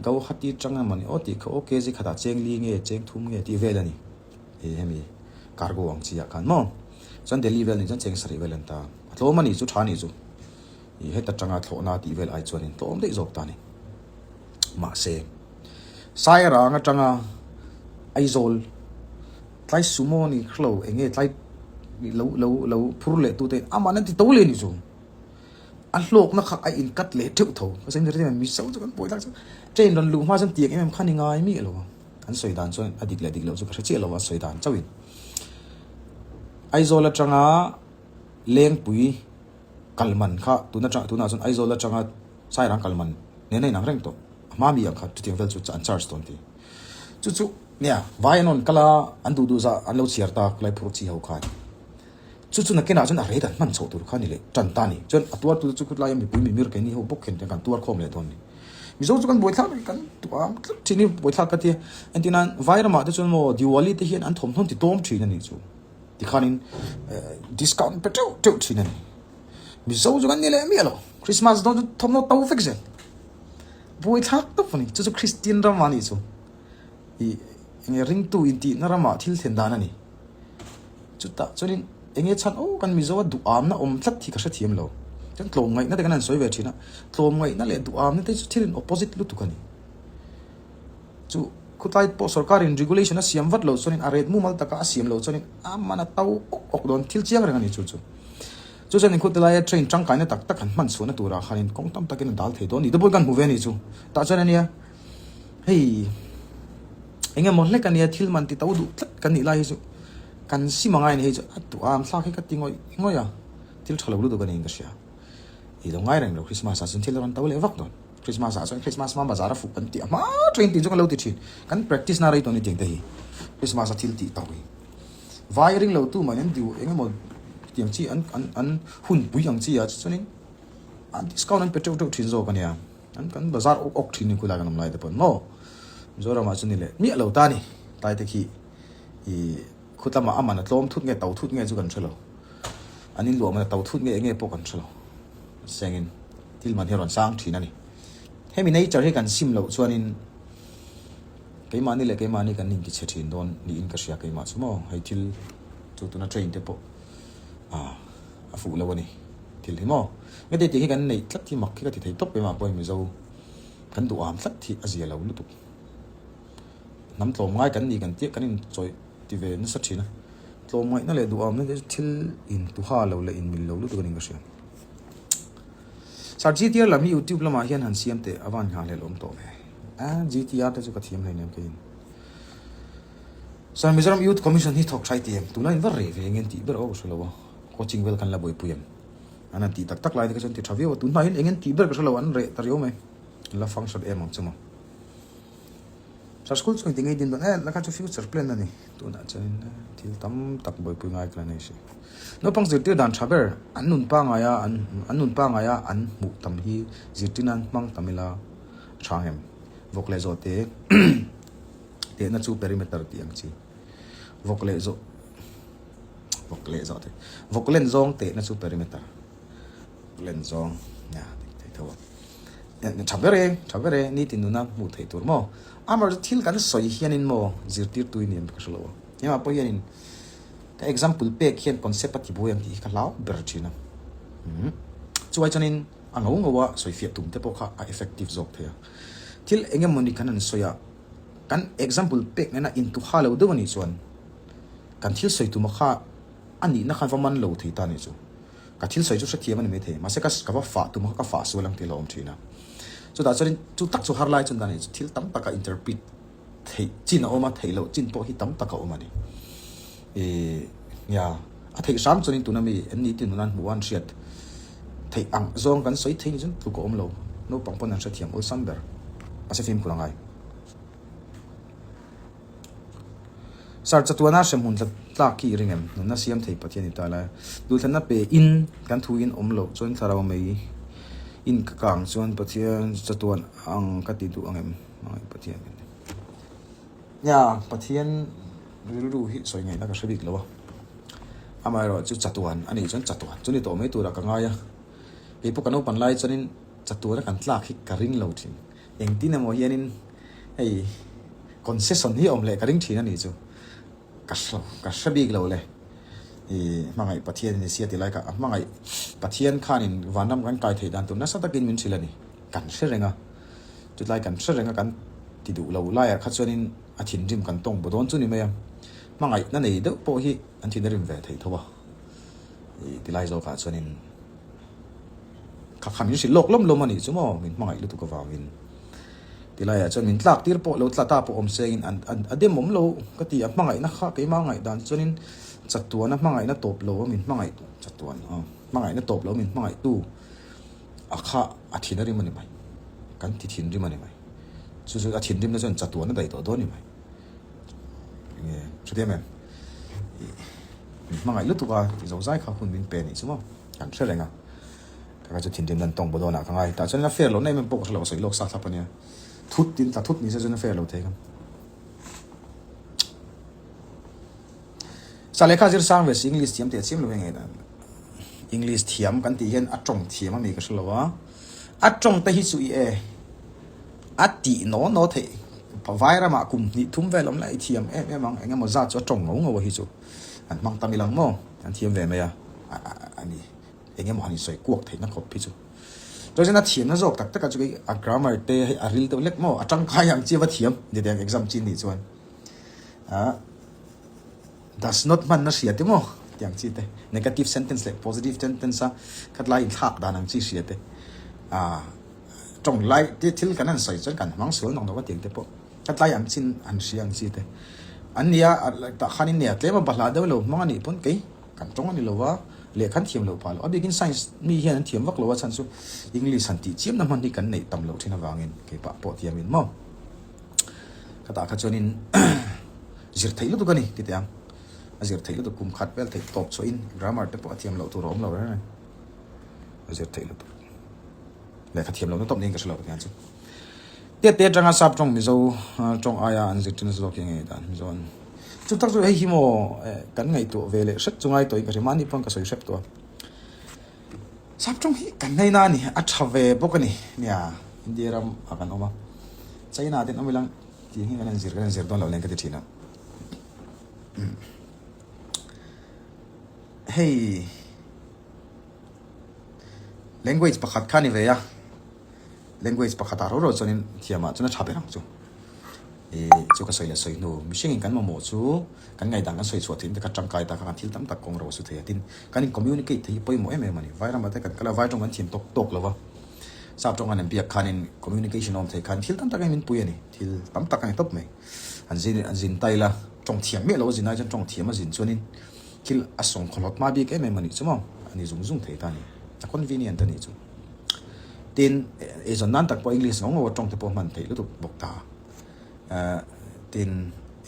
Gauhati tang emaw ni aw tih kha aw kg khatah cheng li nge cheng thum nge tih vel a ni. Ih hemi cargo ang chi ah khan maw chuan Delhi vel nih chuan cheng sarih vel an ta. A tlawm a nih chu tha a nih chu. Ih heta tanga thlawhna tih vel ai chuan in tlawm daih zawk ta a ni. Mahse, Sairang atanga Aizawl tlai sumo ni hrelo eng nge tlai lo lo lo phur leh tute aman an ti to leh a nih chu. A hlawkna kha a in cut leh theuh tho. Ka sawi ni reng mizo chu kan buai tak chu train rawn luh hma chuan tiang em em kha ni ngai miah lo a. An sawi dan chuan a dik leh dik loh chu ka hre chiah lo a sawi dan chauhin. Aizawl atanga Lengpui kal man kha tun atang tunah chuan Aizawl atanga Sairang kal man nen a inang reng tawh. A hma mi ang kha chutiang vel chu an charge dawn ti. Chu chu nia vai an rawn kal a an duh duh zah an lo chhiar ta khulai phur chi ho khan. Chu chu nakinah chuan a rei dan hman chhoh tur kha ni leh tan ta ni. Chuan a tuar tu chu khutlaia mipui mimir keini ho bawk hian kan tuar khawm leh dawn ni. Mizo chu kan buaithlak reng kan tuam tlat thin hi buaithlak ka tia. Engtin nan vai ramah te chuan maw Diwali te hian an thawmhnaw ti tawm thin a nih chu. Tikhanin discount pe teuh teuh thin a ni. Mizo chu kan ni leh miah lo. Christmas dawn chu thawmhnaw to vek zel. Buaithlak tawp a ni. Chu chu Christian ramah a nih chu. Ih enge ringtu intihna ramah thil thlen dan a ni. Chutah chuanin enge chhan aw kan Mizo a duhamna awm tlat hi ka hrethiam lo. Chuan tlawmngaihna te kan han sawi ve thin a, tlawmngaihna leh duhamna te chu thil in opposite lutuk a ni. Chu khutlai pawh sorkarin regulation a siam vat loh chuanin a ret mumal taka a siam loh chuanin a man a to awk awk dawn thil chiang reng a ni chu chu. Chu chuan inkhut laia train tangkaina tak tak han hman chhuahna turah khanin kawng tam takin a dal thei dawn ni te pawhin kan hmu ve a ni chu. Tah chuan a nia hei eng emaw hlek a nia thil man ti to duh tlat kan nih lai hi chu kan sim angai a ni hei chu a duh am thlak hi ka ti ngawih ngawih a thil tha lo lutuk a niin ka hria i lo ngai reng lo Christmas ah chuan thil a rawn to leh vak dawn Christmas ah chuan Christmas hma bazar a fuh kan tih a hma train tih chu kan lo ti thin kan practice na rei tawh ni tiang te hi Christmas a thil tih to hi vai ring lo tu mah in an diu eng emaw tiang chi an an an hun pui ang chi ah chuanin an discount an pe teuh teuh thin zawk a nia. An kan bazar awk awk thin ni khulai kan awm lai te pawn maw Mizoramah chu ni leh miah lo ta ni tlai te khi i khu lamah a man a tlawm thut nge to thut nge chu kan hre lo an in luah man a to thut nge enge pawh kan hre lo sengin thil man hi a rawn sang thin a ni hemi nature hi kan sim loh chuanin keimahni leh keimahni kan inti chhe thin dawn niin ka hria keimah chu maw hei thil chu tuna train te pawh ah a fuh lo a ni. Thil hi maw? Nge tih hi kan neih tlat hi mak hi ka ti thei tawp keimah pawhin Mizo kan duham tlat hi a zia lo lutuk. Hnam tlawmngai kan ni kan tia kan inchawih ti ve nasa thin a. Tlawmngaihna leh duhamna te chu thil intuha lo leh inmil lo lutuk a niin ka hria. Sir GTR lam hi YouTube lamah hian han siam teh a van nghahhlelh awm tawh ve. A GTR te chu ka thiam hleinem keiin. Sir Mizoram Youth Commission hi thawk tha i ti em? Tunlai in va reh ve eng nge an tih ber aw ka hre lo a. Coaching vel kan la buaipui em? An han tih tak tak lai te kha chuan ti tha viau a, tunhnah hian eng an tih ber ka hre lo, an reh ta riau mai. An la function em ang chu maw. Sir school chu engti ngei din dawn e, la kha chu future plan a ni. Tunah chuanin thil tam tak buaipui ngai ka la nei si. Naupang zirtir dan tha ber an nun pangaia an an nun pangaia an hmuh tam hi zirtir nan hmang tam ila tha ang em? Vawk leh zawh te tehna chu perimeter tih ang chi. Vawk leh zawh vawk leh zawh te vawk len zawng tehna chu perimeter. Len zawng nia dik thei tho a. Tha ber e, tha ber e, nitin nuna hmuh theih tur maw? Amaherawhchu thil kan sawi hianin maw zirtirtu i nen ka hre lo a. Hengah pawh hianin ka example pek hian concept a tibuai ang tih hi ka hlau ber thin a. Umm chuai chuanin a ngo ngo a sawifiah tum te pawh kha a effective zawk thei a. Thil eng emawni kan han sawi a, kan example pek nena intuha lo deuh a nih chuan kan thil sawi tuma kha a nihna kha va man lo thei ta a nih chu. Ka thil sawi chu hrethiam a ni maithei, mahse ka ka va fah tum kha ka fah sual ang tih a lo awm thin a. Chutah chuanin chu tak chu har lai chuan dan chu thil tam taka interpret theih chin a awm a, theih loh chin pawh hi tam tak a awm a ni. Ih nia, a theih hram chuanin tuna mi en ni tin an hmuh a an hriat theih ang zawng kan sawi thei ni chuan tluk a awm lo, naupang pawn an hrethiam awlsam ber, mahse fimkhur a ngai. Sir, chatuana hremhmun tla tlak hi i ring em? Nunna siam thei Pathian i ta lai. Duhthlanna pe in kan thu in awm loh chuan thlarau mai in ka kang chuan Pathian chatuan ang ka ti duh ang em? Hmangaih Pathian ka ni. Nia, Pathian rilru hi sawi ngaihna ka hre bik lo a. Amaherawh chu chatuan a nih chuan chatuan chu ni tawh mai turah ka ngai a. Kei pawh ka naupan lai chuanin chatuana kan tlak hi ka ring lo thin. Engtin emaw hianin hei concession hi a awm leh ka ring thin a nih chu. Ka hre ka hre bik lo le. I hmangaih Pathian in sia ti lai kha a hmangaih Pathian khanin vanram kan kai theih dan tur nasa takin min hrilh a ni. Kan hre reng a. Chutlai kan hre reng a kan ti duh lo laiah kha chuanin a thinrim kan tawng bu dawn chu ni mai a. Hmangaihna nei deuh pawh hi an thin a rim ve thei tho a. I tilai zawkah chuanin. Kha kha min hrilh lawk lawm lawm a nih chu maw, min hmangaih lutuk avangin. Tilaiah chuan min tlak tir pawh lo tla ta pawh awm sengin an a dem awm lo ka ti a, hmangaihna kha keimah ngaih dan chuanin chatuana hmangaihna tawp lo a min hmangaih chatuan aw hmangaihna tawp lo min hmangaih tu a kha a thin a rim a ni mai, kan ti thinrim a ni mai. Chu chu a thinrimna chuan chatuana daih tawh dawn a ni mai. Enge hrethiam em? Ih min hmangaih lutuk a ti zo zai kha hun min pe a nih chu maw. Kan hre reng a, ka kha chu thinrim nan tawng baw dawnah ka ngai. Tah chuan a fair lohna em em pawh ka hre lo, ka sawi lawk sa thlap a nia. Thut tin tla thut ni se chuan a fair lo thei kha. Sa lehkha zir sang ve si English thiam teh chiam lo hi ngei dan. English thiam kan tih hian a tawng thiam a mi ka hre lo a. A tawng te hi chu i e a tih naw naw theih. Vai ramah kum hnih thum vel awm la i thiam em em ang, engemaw zat chu a tawng ngau ngau a hi chu. An hmang tam ilang maw? An thiam ve mai a, a ni. Eng emaw han insawi kuak theihna khawp hi chu. Chuan a thiamna zawk tak takah chu kei a grammar te hei a ril deuh lek maw? A tangkai ang chi va thiam ni teh ang exam chi nih chuan. Ah does not hmanna hria te maw? Tih ang chi te. Negative sentence leh positive sentence a khatlai inthlak dan ang chi hria te. Ah tawng lai te thil kan han sawi chuan kan hmang sual nawk nawk a tiang te pawh. Ka tlai ang chin an hria ang chi te an nia tah khan in nia tlem a bahlah deuh lo hmang a nih pawn kei kan tawng a ni lo va lehkha an thiam loh phah lo a bikin science mi hian an thiam vak lo a chhan chu English han tih chiam na hman hi kan neih tam loh thin avangin kei pah pawh thiam in maw ka tah kha chuan in zir theih lutuk a ni ti teh ang a zir theih lutuk kum khat vel theih tawp chhuah in grammar te pawh a thiam loh tur a awm lo reng reng a zir theih lutuk lehkha thiam lohna tawp niin ka hre lo tiang chu. Tiat te atanga sap tawng Mizo tawng aia an zirtir nasa zawk hi nge dan Mizo an chu tak chu hei hi maw kan ngaihtuah ve leh hrep chu ngai tawhin ka hria mahni pawn ka sawi hrep tawh a sap tawng hi kan ngaina a ni a tha ve bawk a ni nia India ram ah kan awm a China te an awm ilang tih hi kan inzir kan inzir dawn loh nen ka ti thin a hei language pakhat kha a ni ve a. Language pakhatah ro ro chuanin thiamah chuan a tha ber ang chu. Ih chu ka sawi leh sawi hnu mihringin kan mamawh chu kan ngaihdan kan sawi chhuah theih te kha tangkai ta kha kan thil tam tak kawng ro a su thei a tin kan in communicate theih hi pawimawh em em a ni. Vai ramah te kan kal a vai tawng kan thiam tawk tawk lo va sap tawng an inbiak khanin communication a awm theih khan thil tam tak in min pui a ni. Thil tam tak a ni tawp mai. An zin an zin tail a tawng thiam miah lo a zin ai chuan tawng thiam a zin chuanin thil a sawng khawlhawt hma bik em em a nih chu maw a ni zung zung thei ta a ni. A convenient a nih chu. Tin, eizawn nan tak pawh English ngawh ngawh a tawng te pawh hman theih lutuk bawk ta. Tin,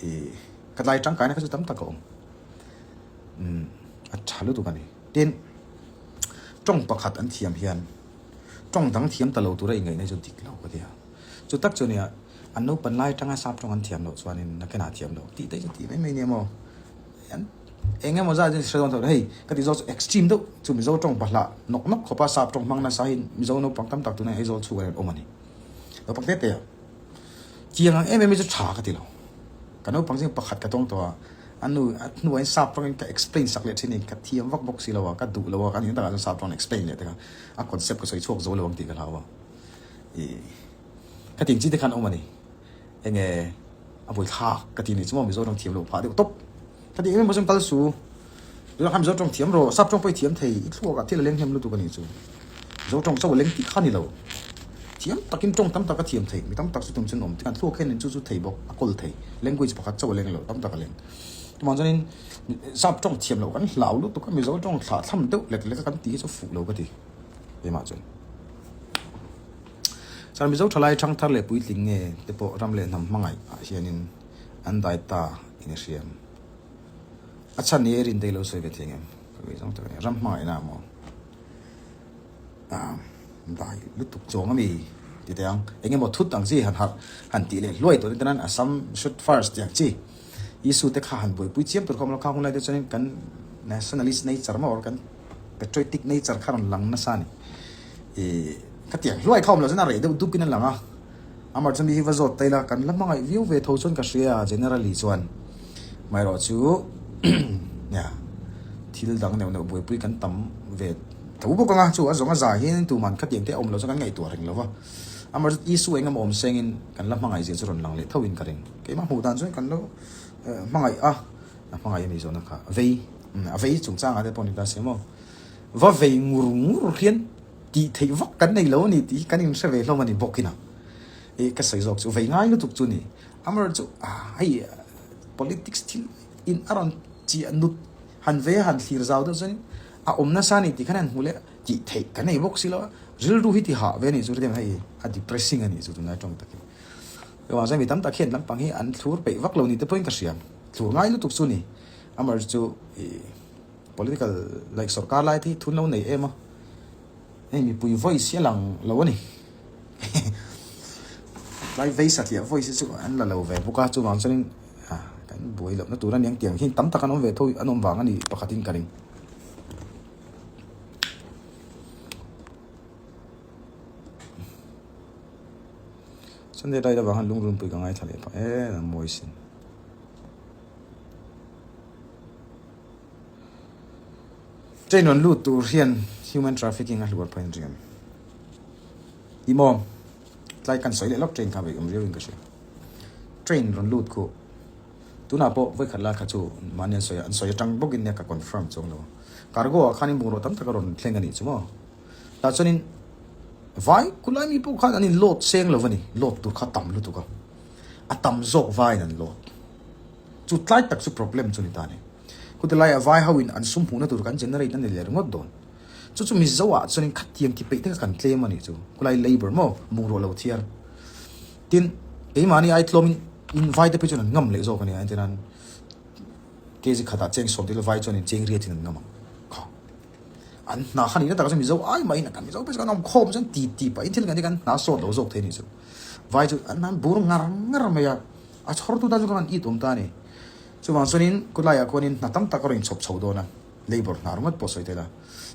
ih ka tlai tangkaina kha chu tam tak a awm. Umm a tha lutuk a ni. Tin, tawng pakhat an thiam hian tawng dang thiam ta lo tura ingaihna hi chu dik lo ka ti a. Chu tak chu nia, an naupan lai atanga sap tawng an thiam loh chuanin nakinah thiam loh tih te chu tih mai mai nia maw. An eng emaw zat chu hre dawn tawh lo. Hei ka tih zawk chu extreme deuh chu Mizo tawng bahlah nawk nawk khawpa sap tawng hmang nasa hi Mizo naupang tam tak tunah Aizawl chhungah hian an awm a ni. Naupang te te ah chiang ang em em hi chu tha ka ti lo. Ka naupang zing pakhat ka tawng tawh a, a nu a hnuah hian sap tawngin ka explain sak leh thin a ni. Ka thiam vak bawk si lo a, ka duh lo a, ka nih takah chuan sap tawng explain leh te kha a concept ka sawi chhuak zo lo ang tih ka hlau a. Ih ka tih ang chi te khan awm a ni. Enge a vawi thlak ka ti ni chu maw Mizo tawng thiam loh phah deuh tawp. Ka ti em em pawh chuan kal su. Tunah khan Mizo tawng thiam rawh, sap tawng pawh i thiam thei, i thluakah thil a leng hnem lutuk a nih chu. Mizo tawng chauh a leng tih kha ni lo. Thiam takin tawng tam tak a thiam thei, mi tam tak chu tum chuan awm. Tikhan thluak hian in chu chu thei bawk, a kawl thei. Language pakhat chauh a leng lo, tam tak a leng. Chuvang chuanin sap tawng thiam loh kan hlau lutuk a, Mizo tawng thlah thlam deuh lek lek a kan tih hi chu fuh lo ka ti. Keimah chuan. Chuan Mizo thalai thangthar leh puitling nge te pawh ram leh hnam hmangaih ah hianin an dai ta in a hriam. A chhan ni e rin te i lo sawi ve thei ngem? Ka vei zawng tak a ni. Ram hmangaihna maw? Ah, dai lutuk chuang a mi ti teh ang. Eng emaw thut ang chi han harh han tih leh hluai tawh te nan Assam shoot first tih ang chi issue te kha han buaipui chiam tur kha awm lo. Khang hunlai te chuanin kan nationalist nature maw or kan patriotic nature kha rawn lang nasa a ni. Ih ka tiang hluai kha awm loh chuan a reh deuh dup in a lang a, amah chuan mi hi va zawt ta ila kan la hmangaih viau ve tho chuan ka hria a generally chuan amaherawh chu nia thil dang neuh neuh buaipui kan tam ve tho bawk ang a chu a zawng a za hian tuman khatiang te a awm loh chuan kan ngaihtuah reng lo va amaherawh chu issue eng emaw awm sengin kan la hmangaih zia chu rawn lang leh tho in ka ring keimah hmuh dan chuan kan lo hmangaih a a hmangaih a ni zawhna kha vei a vei chungchangah te pawh ni ta se maw. Va vei ngur ngur hian tih theih vak kan nei lo a ni tih hi kan inhre ve hlawm a ni bawk ina. Ih ka sawi zawk chu vei ngai lutuk chu ni. Amaherawhchu chu hei politics thil in a rawn chiah nut han vei a han thlir zau deuh chuanin a awm nasa a ni tih khan han hmu leh a, tih theih kan nei bawk si lo a, rilru hi ti hah ve a nih chu hetiang hei a depressing a nih chu tunlai tawng takin. Chuvang chuan mi tam tak hian lampang hi an thlur peih vak lo ni te pawhin ka hria. Thlur ngai lutuk chu ni. Amaherawhchu chu ih. Political like sorkar lai te hi thun lo nei em a, hei mipui voice hi a lang lo a ni. Tlai vei satliah voice hi chu an la lo ve bawk a, chuvang chuanin kan buai lohna tur a ni ang tiang hian tam tak an awm ve tho an awm vang a ni pakhatin ka ring. Sunday ride avang hian lungrunpui ka ngaithla leh phah e, a mawi sin. Train rawn lut tur hian human trafficking a hluar pawhin ring em? Ih maw? Tlai kan sawi leh lawk train kha vei awm riau in ka hria. Train rawn lut khu tunah pawh vawikhat lai kha chu mahni an sawi a, an sawi atang bawkin nia ka confirm chuang lo. Cargo ah khanin bungraw tam tak a rawn thleng a nih chu maw? Tah chuanin vai khulai mi pawh khan an in load seng lo a ni, load tur kha tam lutuk a, a tam zawk vaiin an load. Chu tlai tak chu problem chu ni ta ni. Khuti laiah vai ho in an sum hmuhna tur kan generate a ni leh ringawt dawn. Chu chu Mizo ah chuanin khatiang ti peih te kha kan tlem a nih chu. Khulai labour maw bungraw lo thiar. Tin, keimahni ai tlawmin in vai te phei chuan an ngam leh zawk a nia. Entirnan kg khatah cheng sawm tel vai chuanin cheng riatin an ngam ang. Kha. An hna kha nihna takah chuan Mizo ai mahin kan Mizo phei chu kan awm khawm chuan ti ti pahin thil kan hi kan hna sawt lo zawk thei a nih chu. Vai chu an an bur ngar ngar mai a. A chhawrtu tan chu ka han it awm ta a ni. Chuvang chuanin khawlaiah khuanin hna tam tak a rawn inchhawp chho dawn a, labour hna ringawt pawh sawi tel a.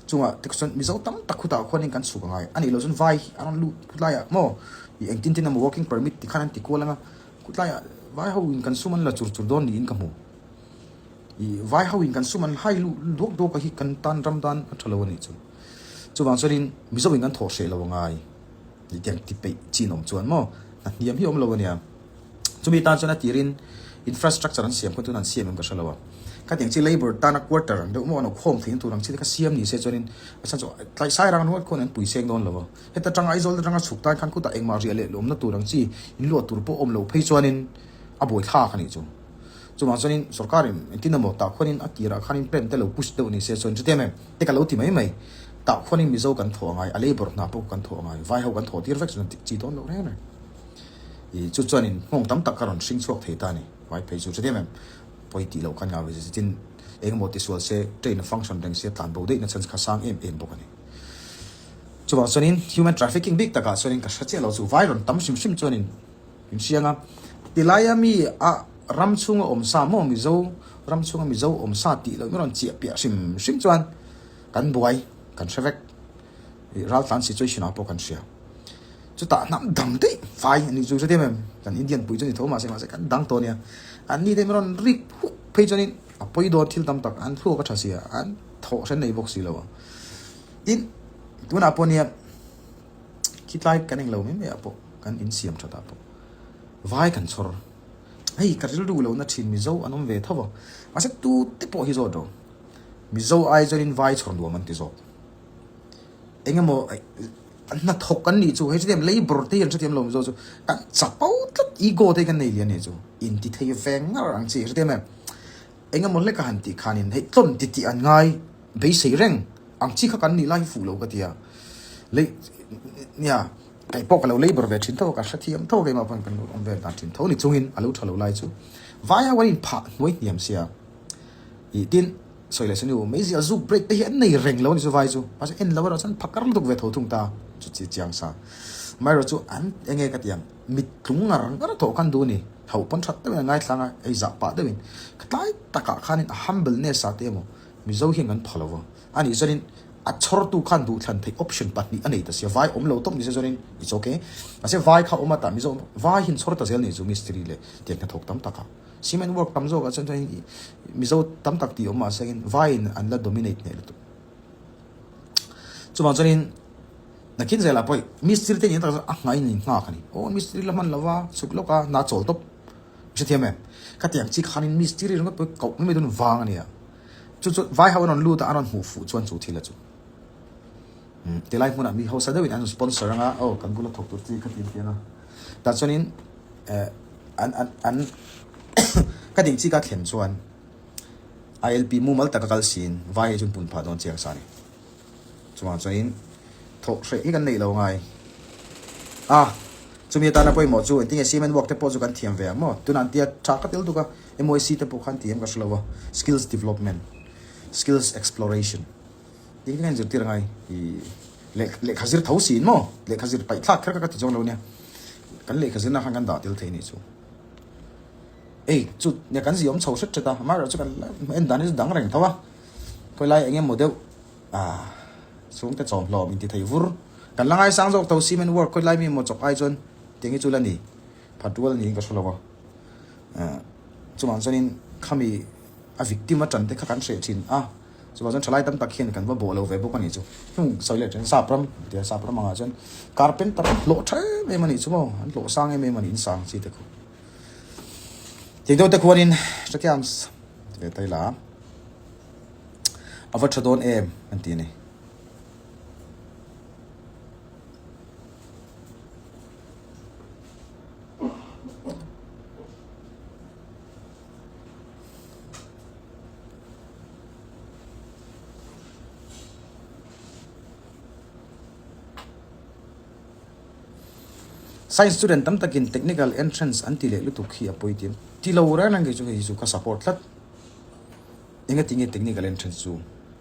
Chungah te chuan Mizo tam tak khutah khuanin kan chhuk a ngai. A nih loh chuan vai a rawn lut khawlaiah maw ih engtin tin emaw working permit ti khan an ti kual ang a, khawlaiah vai ho in kan sum an la chur chur dawn niin ka hmu. Ih vai ho in kan sum an hai luh duak duak a hi kan tan ram tan a tha lo a nih chu. Chuvang chuanin Mizo in kan thawh hreh lo a ngai. Ih tiang ti peih chin awm chuan maw hna hniam hi a awm lo a nia. Chumi tan chuan a tirin infrastructure an siam kha tun an siam em ka hre lo a. Khatiang chi labour tana quarter ang deuh maw an awkhawm theihna tur ang chi te kha siam ni se chuanin a chhan chu tlaihsai rang ringawt khuan an pui seng dawn lo a. Heta tanga Aizawl atanga chhuk tan khan khutah engmah riah leh lawmna tur ang chi inluah tur pawh awm lo phei chuanin a buaithlak a nih chu. Chuvang chuanin sorkarin engtin emaw tah khuanin a tirah khanin plan te lo push deuh ni se chuan chuti em em te ka lo ti mai mai. Tah khuanin Mizo kan thawh a ngai, a labour hna pawh kan thawh a ngai, vai ho kan thawh tir vek chuan chi dawn loh reng reng. I chu chuanin nghawng tam tak ka rawn hring chhuak thei ta a ni. Vai phei chu hrethiam em? Pawi tih loh khan ngau ve zet zetin engemaw tisual se train a function reng sia tlan bo daih na chance kha sang em em bawk a ni. Chuvang chuanin human trafficking bik takah chuanin ka hre chiah lo chu vai rawn tam hrim hrim chuanin min hriang a, tilaia mi a ram chhunga awm sa maw Mizo ram chhunga Mizo awm sa tih loh in rawn chiah piah hrim hrim chuan kan buai kan hre vek ih raltlan situation ah pawh kan hria. Chutah hnam dang daih vai a nih chu hre em em kan Indian pui chu ni tho mahse mahse kan dang tawh a nia an ni te min rawn rik huk phei chuanin a pawi dawn thil tam tak an thluak a tha sia an thawh hre nei bawk si lo a. Tin, tunah pawh nia khitlai kan englo mai mai ah pawh kan insiam that ah pawh vai kan chhawr. Hei ka rilru lo na thin Mizo an awm ve tho a, mahse tute pawh hi zawt ro. Mizo ai chuanin vai chhawr nuam an ti zawk. Engemaw hnathawk kan nih chu hei hrethiam labour te hi an hrethiam lo Mizo chu kan chapo tlat ego te hi kan nei lian nih chu intithei ve ngar ang chi hrethiam em. Engemaw hlek a han tih khanin hei tlawn ti tih an ngai beisei reng ang chi kha kan nih lai hi fuh lo ka ti a, lei nia kei pawh ka lo labour ve thin tho a, ka hrethiam tho a keimah pawhin kan lo awm vel dan thin tho ni chungin a lo tha lo lai chu vai ho an inphah hnuai hniam sia ih tin sawi leh sanu meizial zuk break te hi an nei reng lo a ni chu vai chu mahse en lo erawh chuan phakar lutuk ve tho thung ta chu chi chiang sa amaherawh chu an enge ka ti ang. Mit tlung ngar ngar tawh khan duh a ni. Hauh pawn that deuhin a ngaithlang a, ei zah pah deuhin. Ka tlai takah khanin a humbleness ah te emaw Mizo hian kan pha lo va. A nih chuanin a chhawrtu khan duhthlan theih option pahnih a nei ta sia, vai awm lo tawp ni se chuanin it's okay. Mahse vai kha awm a tah Mizo vai hian chhawr ta zel nih chu mistiri leh tiang hnathawk tam takah. Cement work tam zawkah chuan chuanin Mizo tam tak tih awm mahse in vaiin an la dominate hneh lutuk. Chuvang chuanin Nakin zelah pawh mistiri te nen tak chuan a nghah in nghak a ni. Aw mistiri la hman lova chhuk lawk a hna chawl tawp. I hrethiam em? Khatiang chi khanin mistiri ringawt pawh koh mai dawn vang a nia. Chu chu vai ho an rawn lut a, an rawn hmuh fuh chuan chu thil a chu. Umm tilai hmunah mi hausa deuhin an rawn sponsor anga aw kan bula thawk tur chi khatin tiang a. Tah chuanin eh an an an ka ding chi ka thlen chuan ILP mumal taka kal siin vai hi chu an pun phah dawn chiang sa a ni. Chuvang chuanin thawh hreh hi kan neih lo ngai a, chumi atana pawimawh chu engtinge cement work te pawh chu kan thiam ve ang maw? Tunah an tia tha ka tel duk a, MYC te pawh khan ti em ka hre lo a, skills development, skills exploration tih hi kan zirtir angai i lehkha zir tho siin maw? Lehkha zir paih thlak kher kha ka ti chuang lo nia, kan lehkha zirna khan kan dah tel thei a nih chu. Ei chu nia kan ziawm chho hret hret a, amaherawhchu kan en dan hi chu dang reng tho a, khawilai eng emaw deuh Ah, chhungte chawmhlawm inti thei vur. Kan la ngaisang zawk tho cement work khawi lai mi emaw chawp ai chuan tiang hi chu la ni. Phat rual niin ka hre lo a. Ah, chuvang chuanin khami a victim a tan te kha kan hreh thin a. Chuvang chuan thalai tam tak hian kan va bawh lo ve bawk a nih chu. Hnung sawi leh thin sap ram tia sap ram angah chuan carpenter an hlawh tha em em a nih chu maw. An hlawh sang em em a nih in sang chi te khu. Tiang deuh te khuanin hrethiam ve ta ila. A va tha dawn em an ti a ni. Science student tam takin technical entrance an ti leh lutuk hi a pawi ti ti lo reng reng kei chu hei hi chu ka support tlat. Engati nge technical entrance chu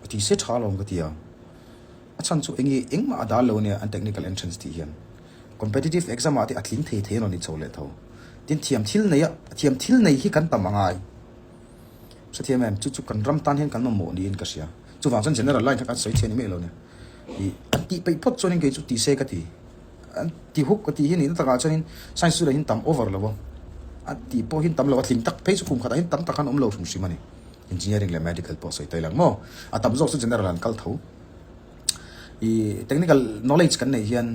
a ti se tha alawm ka ti a, a chhan chu enge engmah a dal lo ania an technical entrance tih hian competitive exam ah te a tling thei thei a rawn ni chho leh tho. Tin thiam thil nei a thiam thil nei hi kan tam angai hrethiam em chu chu kan ram tan hian kan mamawh niin ka hria chuvang chuan general line kha kan sawi chhe ni miah lo nia ih an tih peih phawt chuanin kei chu ti se ka ti. An ti huk ka tih hi nihna takah chuanin science student hi tam over lo a, a tih pawh hi tam lo a, tling tak phei chu kum khatah hian tam tak khan awm lo hrim hrim a ni. Engineering leh medical pawh sawi tawi lang maw? A tam zawk chu general an kal tho. Ih technical knowledge kan neih hian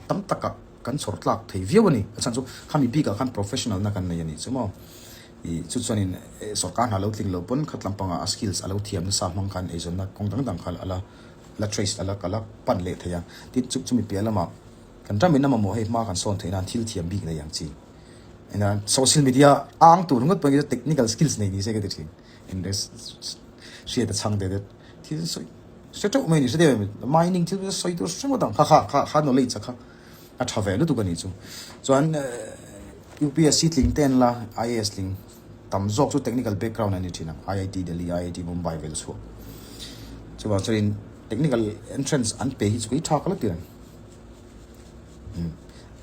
tam takah kan chhawr tlak thei viau a ni. A chhan chu khami bikah khan professional na kan nei a nih chu maw? Ih chu chuanin sorkar hna lo tling lo pawn khat lampangah a skills a lo thiam nasa hmang khan eizawnna kawng dang dang kha a la la trace a la ka la pan leh thei a, tin chu chumi piah lamah kan ram in a mamawh hei hma kan sawn theih nan thil thiam bik nei ang chi eng a social media a ang tur ringawt pawh in technical skills nei ni se ka ti thin hriat a chhang te te thil sawi. Hre teuh mai a ni, hre deuh em? Mining thil sawi tur hre ngawt ang kha kha kha kha knowledge a kha a tha ve lutuk a nih chu. Chuan UPSC tling te an la, IAS tling tam zawk chu technical background an ni thin ang, IIT Delhi, IIT Mumbai vel chhuak. Chuvang chuanin technical entrance an pe hi chu kei tha ka la ti reng.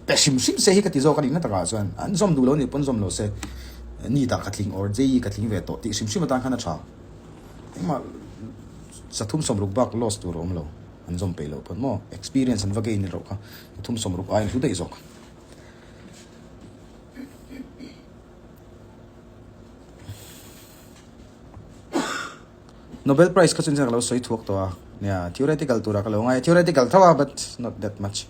Pe hrim hrim se hi ka ti zawk a nih na takah chuan an zawm duh lo nih pawn zawm lo se NEET ah ka tling or JEE ka tling ve tawh tih hrim hrim atan khan a tha. Engmah 360 bak loss tur a awm lo an zawm peih loh pawn maw experience an va gain erawh kha 360 aiin hlu daih zawk. Nobel Prize kha chu ka lo sawi thuak tawh a, nia theoretical turah ka lo ngai a, theoretical tho a but not that much.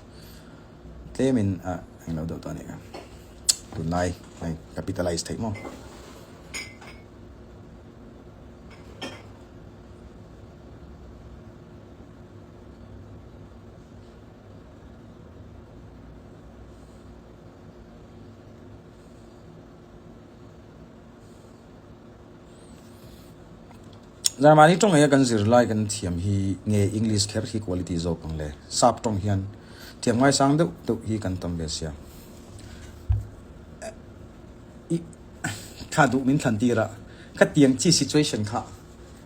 Tlemin a englo deuh tawh a nih kha. Tunlai hei capitalize theih maw. Germany tawng eia kan zir lai kan thiam hi nge English kher hi quality zawk ang le? Sap tawng hian thiam ngaisang deuh deuh hi kan tam ve sia. I kha duh min thlan tir a, ka tiang chi situation kha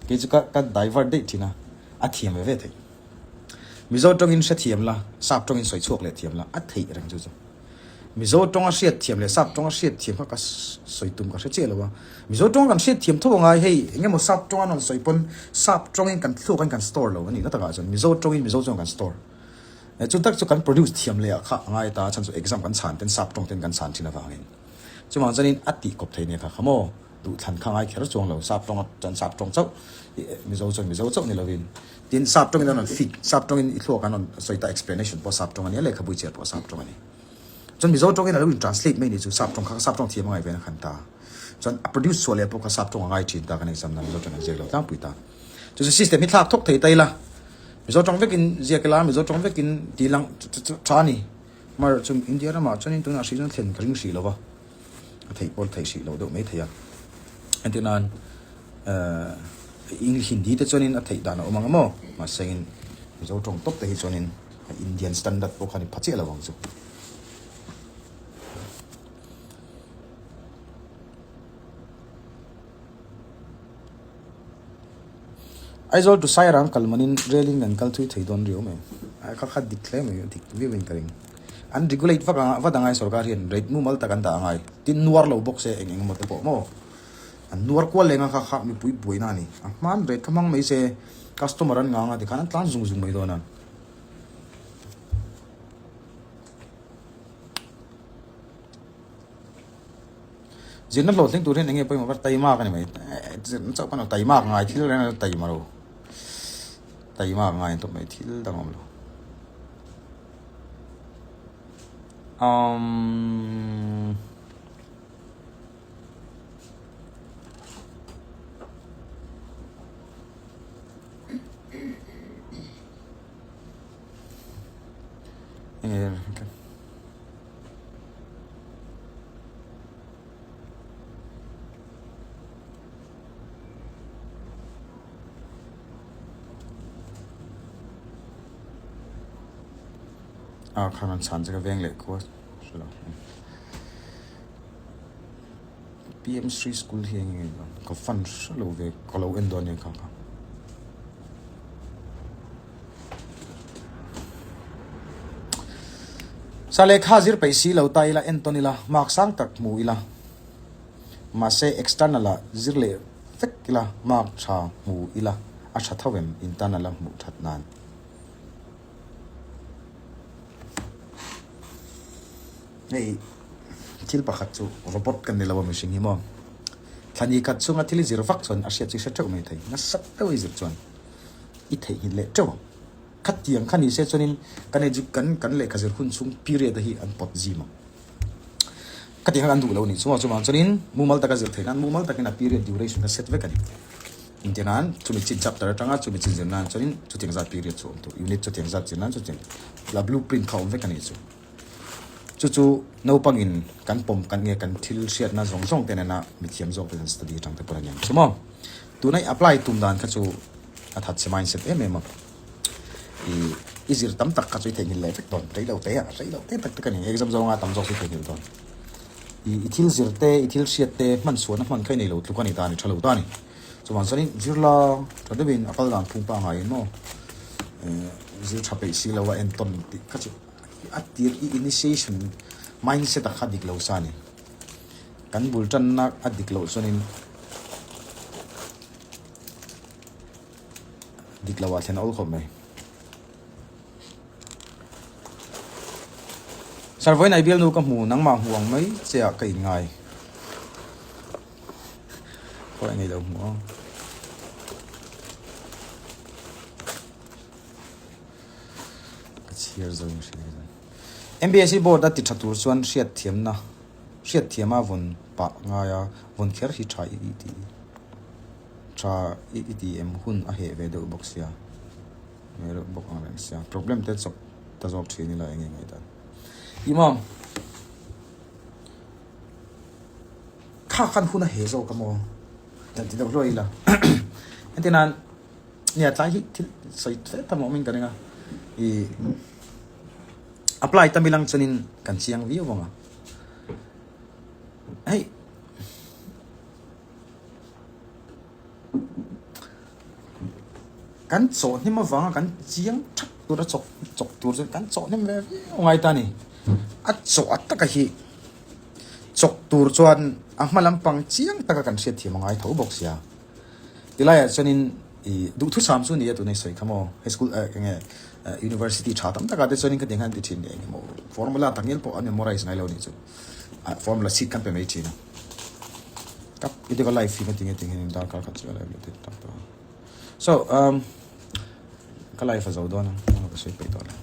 kei chu ka ka divert daih thin a, a thiam ve ve theih. Mizo tawngin hrethiam la, sap tawngin sawi chhuak leh thiam la, a theih reng chu chu. Mizo tawnga hriat thiam leh sap tawnga hriat thiam kha ka sawi tum ka hre chiah lo a. Mizo tawnga kan hriat thiam tho angai hei eng emaw sap tawnga an rawn sawi pawn sap tawngin kan thluak in kan store lo a nih na takah chuan Mizo tawngin Mizo chuan kan store. Chu tak chu kan produce thiam leh ah kha angai ta a chhan chu exam kan chhan ten sap tawng ten kan chhan thin avangin. Chuvang chuanin a tih kawp thei nia kha kha maw duhthlan kha ngai kher chuang lo sap tawnga chuan sap tawng chauh Mizo chuan Mizo chauh ni lovin tin sap tawngin an rawn fit sap tawngin i thluak an rawn sawi ta explanation pawh sap tawng a nia lehkhabu chhiar pawh sap tawng a ni. Chuan Mizo tawngin a lo in translate mai ni chu sap tawng kha sap tawng thiam a ngai ve na khan ta. Chuan a produce chhuah leh pawh kha sap tawng a ngai thin ta kan exam na Mizo tawng an ziak lo tlangpui ta. Chu chu system hi thlak thawk thei ta ila Mizo tawng vekin ziak ila Mizo tawng vekin ti lang tha a ni. Mar chu India ramah chuanin tunah hrih chuan thlen ka ring hrih lo va, a theih pawh theih hrih loh deuh mai thei a. Entir nan English Hindi te chuanin a theih dan a awm ang maw? Mahse in Mizo tawng tawp te hi chuanin Indian standard pawh khan i pha chiah lo ang chu. Aizawl to Sairang kal manin rail in kan kal thui thei dawn riau mai. A kha kha dik hle mai, dik viau in ka ring. An regulate vak anga vat angai sorkar hian rate mumal tak an dah angai. Tin nuar lo bawk se eng eng emaw te pawh maw. An nuar kual leng a kha kha mipui buaina a ni. A hman rate kha hmang mai se customer an ngang a tikhan an tlan zung zung mai dawn a. Zirna hlawhtling tur hian eng nge pawimawh ber taimak a ni mai. Zirna chauh pawh a ni lo, taimak ngai thil reng a taima lo. Taimak ngai an tawp mai thil dang a awm lo. Umm. Eng nge. A khan an chhan che ka veng leh khua hre lo PM Sri School hi eng nge ka fan hre lo ve ka lo en dawn nia kha kha. Sa lehkha zir peih si lo ta ila entawn ila mark sang tak hmu ila mahse external ah zir leh vek ila mark tha hmu ila a tha tho em internal a hmuh that nan. Hei thil pakhat chu robot kan ni lo a mihring hi maw thlani khat chunga thil i zir vak chuan a hriat chu i hre teuh mai thei nasa deuh i zir chuan i theihnghilh leh teuh ang. Khatiang kha ni se chuanin kan edu kan kan lehkha zir hun chhung period a hi an pawt zim ang. Khatiang kha kan duh lo nih chu chuvang chuanin mumal taka zir theih nan mumal takin a period duration kha set vek a ni. Inti nan chumi chin chapter atanga chumi chin zir nan chuanin chutiang zat period chu a awm tur unit chutiang zat zir nan chutiang la blueprint kha a awm vek a ni chu. Chu chu naupangin kan pawm kan nge kan thil hriatna zawng zawng te nena mithiam zawk te kan study atang te pawh a ni ang chu maw. Tuna i apply tum dan kha chu a thatchhe mindset em em a. I i zir tam tak kha chu i theihnghilh leh vek dawn, rei lo te ah, rei lo te tak tak a ni, exam zawnga tam zawk chu i theihnghilh dawn. I i thil zir te, i thil hriat te hman chhuahna hman kha i nei lo tluk a ni ta a ni, tha lo ta a ni. Chuvang chuanin zirla tha deuhin a kal dan phung pangngai in maw zir tha peih si lo a entawn tih kha chu a tir i initiation mindset a kha dik lo sa a ni. Kan bul tanna a dik loh chuanin dik lo ah thlen a awl khawp mai. Sir vawiin I bialnu ka hmu nangmah hmu ang mai che ah ka inngai. Khawi a ngei lo hmu ang. Ka chhiar zo in hria zan. MBSC board a ti tha tur chuan hriat thiamna hriat thiama vawn pah ngai a vawn kher hi tha i ti tha i ti em hun a heh ve deuh bawk sia ve reuh bawk ang reng sia problem te chawp ta zawk thin ila eng nge ngaihdan. Imam. Kha khan hun a he zawk a maw? Dan ti deuh hluai ila. Heti nan nia tlai hi thil sawi hle tam a awmin ka ring a. I apply tam ilang chuanin kan chiang viau vang a. Hei Kan chawh hnem avanga kan chiang thak tura chawk chawk tur chuan kan chawh hnem ve viau ngai ta a ni. A chawh a taka hi chawk tur chuan a hma lampang chiang taka kan hriat thiam a ngai tho bawk sia. Tilaiah chuanin ih duhthusam chu a ni a tuna i sawi kha maw high school eh eng nge university tha tam takah te chuanin ka ti khan ti thin eng emaw formula tak ngial pawh an memorize ngai lo a nih chu ah formula sheet khan pe mai thin a. Kap i deuh a live hi ka ti nge ti hianin darkar khat chu a live leh tir tak tawh a. So um ka live a zo dawn a ka sawi peih tawh lo.